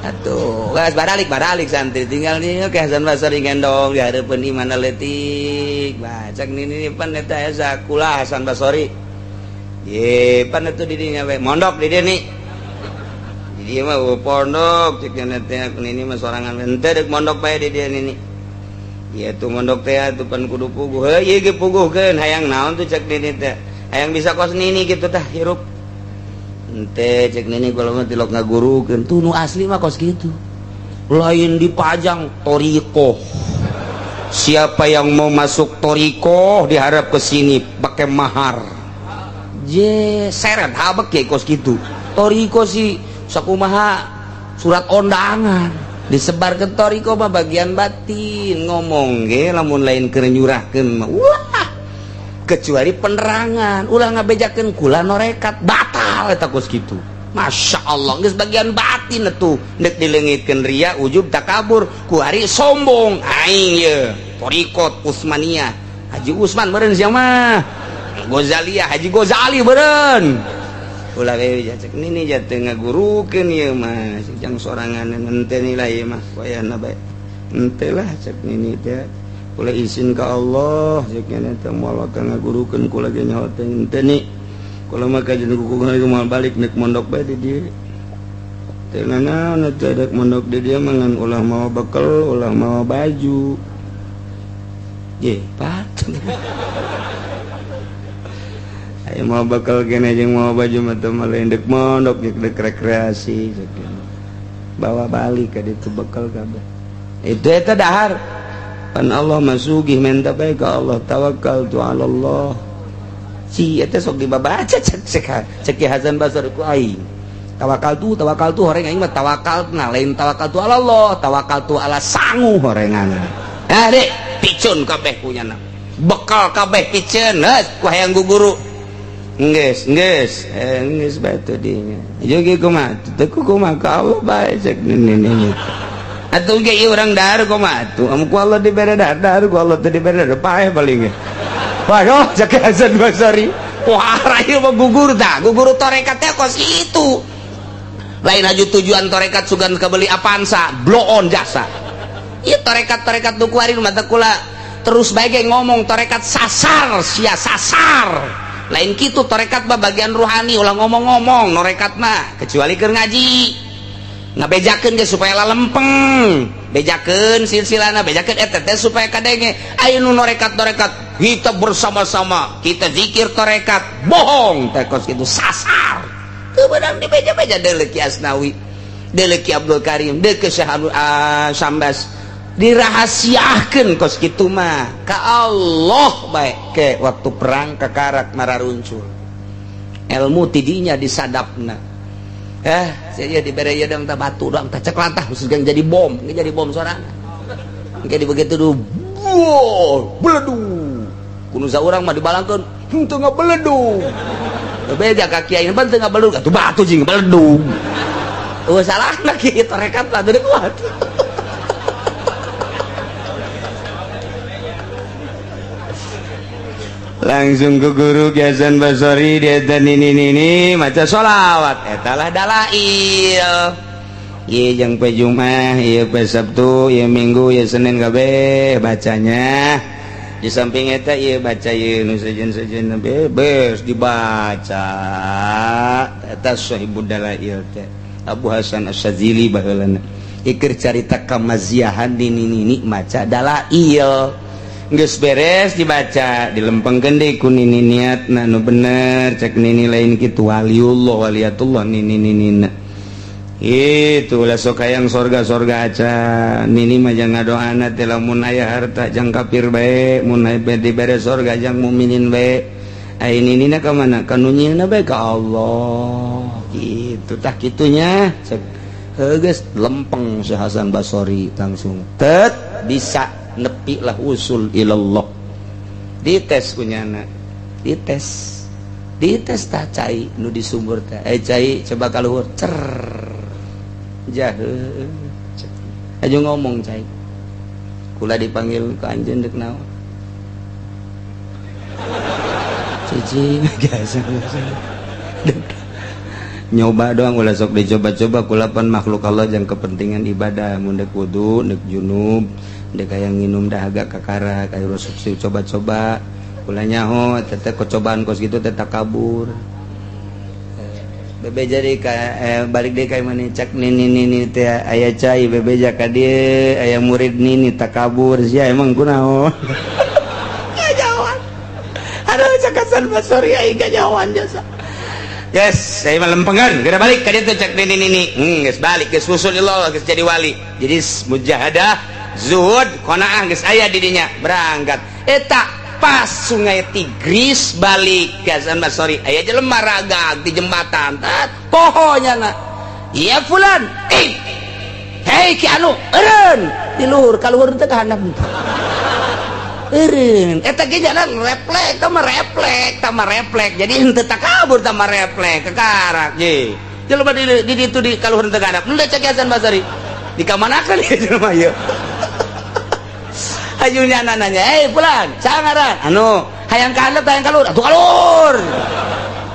atuh geus baralik santri tinggal nih ke Hasan Basri gendong di hareupeun imahna leutik bacak nini pan eta aya sakulah Hasan Basri ye pan atuh di dinya we mondok di dieu nih di dieu mah pondok cek nya teh nini mah sorangan henteu deuk mondok bae di dieu nini Ieu tuh mondok teh atuh pan kudu puguh. Heuh ieu ge puguhkeun hayang naon tuh cek nini teh. Hayang bisa kos nini kitu tah hirup. Henteu cek nini kula mah tilok ngagurukeun. Tuh nu asli mah kos kitu. Lain dipajang thoriqoh. Siapa yang mau masuk thoriqoh diharap ke sini pakai mahar. Je seret habek ge kos kitu. Thoriqoh sih sakumaha surat undangan disebar ke thoriqoh mah bagian batin ngomong ge lamun lain keur nyurahkeun mah ulah kecuali penerangan ulah ngabejakeun kula norekat batal eta kos kitu. Masya Allah geus bagian batin atuh deuk dileungitkeun ria ujub takabur ku hari sombong aing ye thoriqot Utsmaniyah Haji Usman meureun sia mah Ghazaliyah Haji Ghazali meureun ulah we cek nini jatuh ngagurukeun ieu mah jang sorangan henteu nilai ieu mah wayahna bae henteu lah cek nini teh kula izin ka Allah cek nini teh moal ka ngagurukeun kula ge nyaho teh henteu ni kula mah kajeun kukuh moal balik nek mondok bae di dieu teh nanaon teh dek mondok di dieu mah ngan ulah mawa bekel ulah mawa baju ye patut. Ayo mau bakal kene jeung mau baju mah teu mah dek mondok dek rekreasi bawa balik ka ditu bekal kabeh itu eta dahar pan Allah mah sugih menta bae ka Allah tawakal tu ala Allah si eta sok dibabaca cek cek Ki Hasan Basri ku aing tawakal tu horeng aing mah tawakal na lain tawakal tu ala Allah tawakal tu ala sangu horengan ah dek picun kabeh punyana bekal kabeh piceun geus ku hayang guguru Nges, nges, nges batu dinya. Jogi kumaha? Teu kumaha ka Allah bae cek nini. Atuh ge ieu urang dahar kumaha atuh? Amun ku Allah dibere dahar, dahar ku Allah teu dibere dahar paeh paling ge. Waduh, cek Hasan Basri. Wah, ieu mah gugur tah, gugur tarekat teh kos itu. Lain aju tujuan tarekat sugan kabeli Avanza, blow on jasa. Ieu tarekat-tarekat nu kuari mah teh kula terus bae ge ngomong tarekat sasar, sia sasar. Lain kitu tarekat mah bagian ruhani ulah ngomong-ngomong norekat mah kecuali keur ngaji ngabejakeun ge supaya lalempeng bejakeun silsilana bejakeun eta teh supaya kadenge aya nu norekat-norekat kita bersama-sama kita zikir tarekat bohong teh kos kitu sasar teu beunang dibeja-beja deuleu Ki Asnawi deuleu Ki Abdul Karim deuleu Syekh Sambas dirahasiakeun kos kitu mah ka Allah bae ke waktu perang kakarak mararuncul ilmu tidinya disadapna saya dibere ieu dang tah batu dang tah cek lantah jadi bom ge jadi bom sorangan engke di begitu du beledug kudu saurang mah dibalangkeun henteu ngabeledug beja ka kiai ban teu ngabeledug atuh batu jeung beledug eueuh salahna kieu tarekat lah teu kuat. Langsung ke guru Ki Hasan Basri dia dan ini maca sholawat eta lah dalail ieu jeung pe Jumat ieu pe Sabtu ieu Minggu ieu Senin kabeh bacanya di samping eta ieu baca ieu nu sejen-sejen bebas dibaca eta sahibud dalail teh Abu Hasan Asy-Syadzili baheulana iker carita kamaziahan di nini maca dalail geus beres dibaca dilempengkeun deui ku nini niatna nu bener cek nini lain kitu waliullah waliyatullah nini ninina itu ulah sok hayang sorga-sorga acan nini mah jang ngadoana teh lamun aya harta jang kafir bae mun aya dibere sorga jang mukminin bae ai ninina ka mana ka nu nyieunna bae ka Allah kitu tah kitunya cek heuh geus lempeng si Hasan Basri langsung tet bisa nepi lah usul ilallah dites kunyana dites dites tah cai nu di sumur teh cai coba kaluhur cer jahe aja ngomong cai kula dipanggil ke anjeun deuk naon cici biasa nyoba doang ulah sok dicoba-coba kula pan makhluk Allah jang kepentingan ibadah mun deuk wudu deuk junub dek hayang nginum dahaga kakara kayak rusuk coba-coba kula nyaho teteh kecobaan kos gitu teteh kabur. Bebeja deui ka balik deui ka imah cak nini nini teh aya cai, bebeja ka dieu aya murid nini takabur sia, emang kunaon? Kanyahoan. Aduh, cak Hasan Basri, aing kanyahoan jasa. Yes, saya mah lempengan, geura balik ka dieu cak nini nini. Geus balik, geus wusul Allah, geus jadi wali. Jadi mujahadah, zuhud, qanaah geus aya di dinya, berangkat. Eta pas Sungai Tigris balik ke Hasan Basri, aya jelema ragag di jembatan. Tat, pohonya na. Iya fulan, eh. Hei ki anu, eureun di luhur, ka luhur teh ka handap. Eureun, eta ge jalan reflek, tah mah reflek, tah mah reflek. Jadi henteu takabur, tah mah reflek, kekarak ye. Jelema di ditu di ka luhur teh ka handap. Henteu cek Hasan Basri. Dikamanakeun ieu jelema ieu? Ajunya nanya, "Eh fulan, saha ngaran?" "Anu, hayang ka handap, hayang ka luhur." "Atuh ka luhur."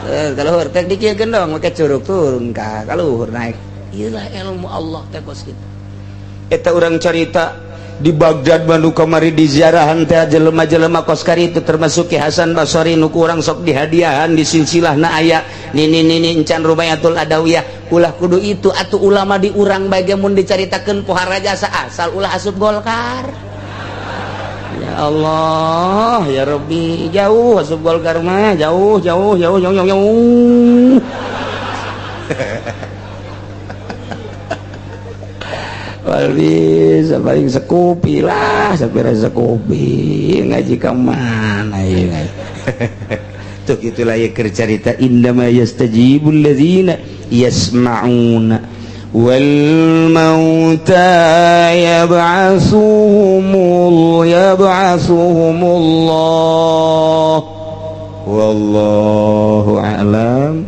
Eh, ka luhur teh dikiekeun dong, make curug turun ka luhur naik. Iyalah ilmu Allah teh kos kitu. Eta urang carita di Baghdad mah nu kamari di ziarahan teh jelema-jelema kos itu, termasuk Ki Hasan Basri nu ku urang sok dihadiahan di silsilahna aya nini nini encan Rubayatul Adawiyah. Ulah kudu itu atuh, ulama di urang bae mun dicaritakeun pohara jasa, asal ulah asup Golkar. Ya Allah ya Rabbi, jauh asup Golkar mah, jauh jauh jauh jauh jauh jauh. Bisa paling sekupi lah, sampai sekupi ngaji ke mana ya? Tuh, itulah ya cerita innama yastajibul ladzina yasma'una wal mauta yab'atsuhumullah, wallahu a'lam.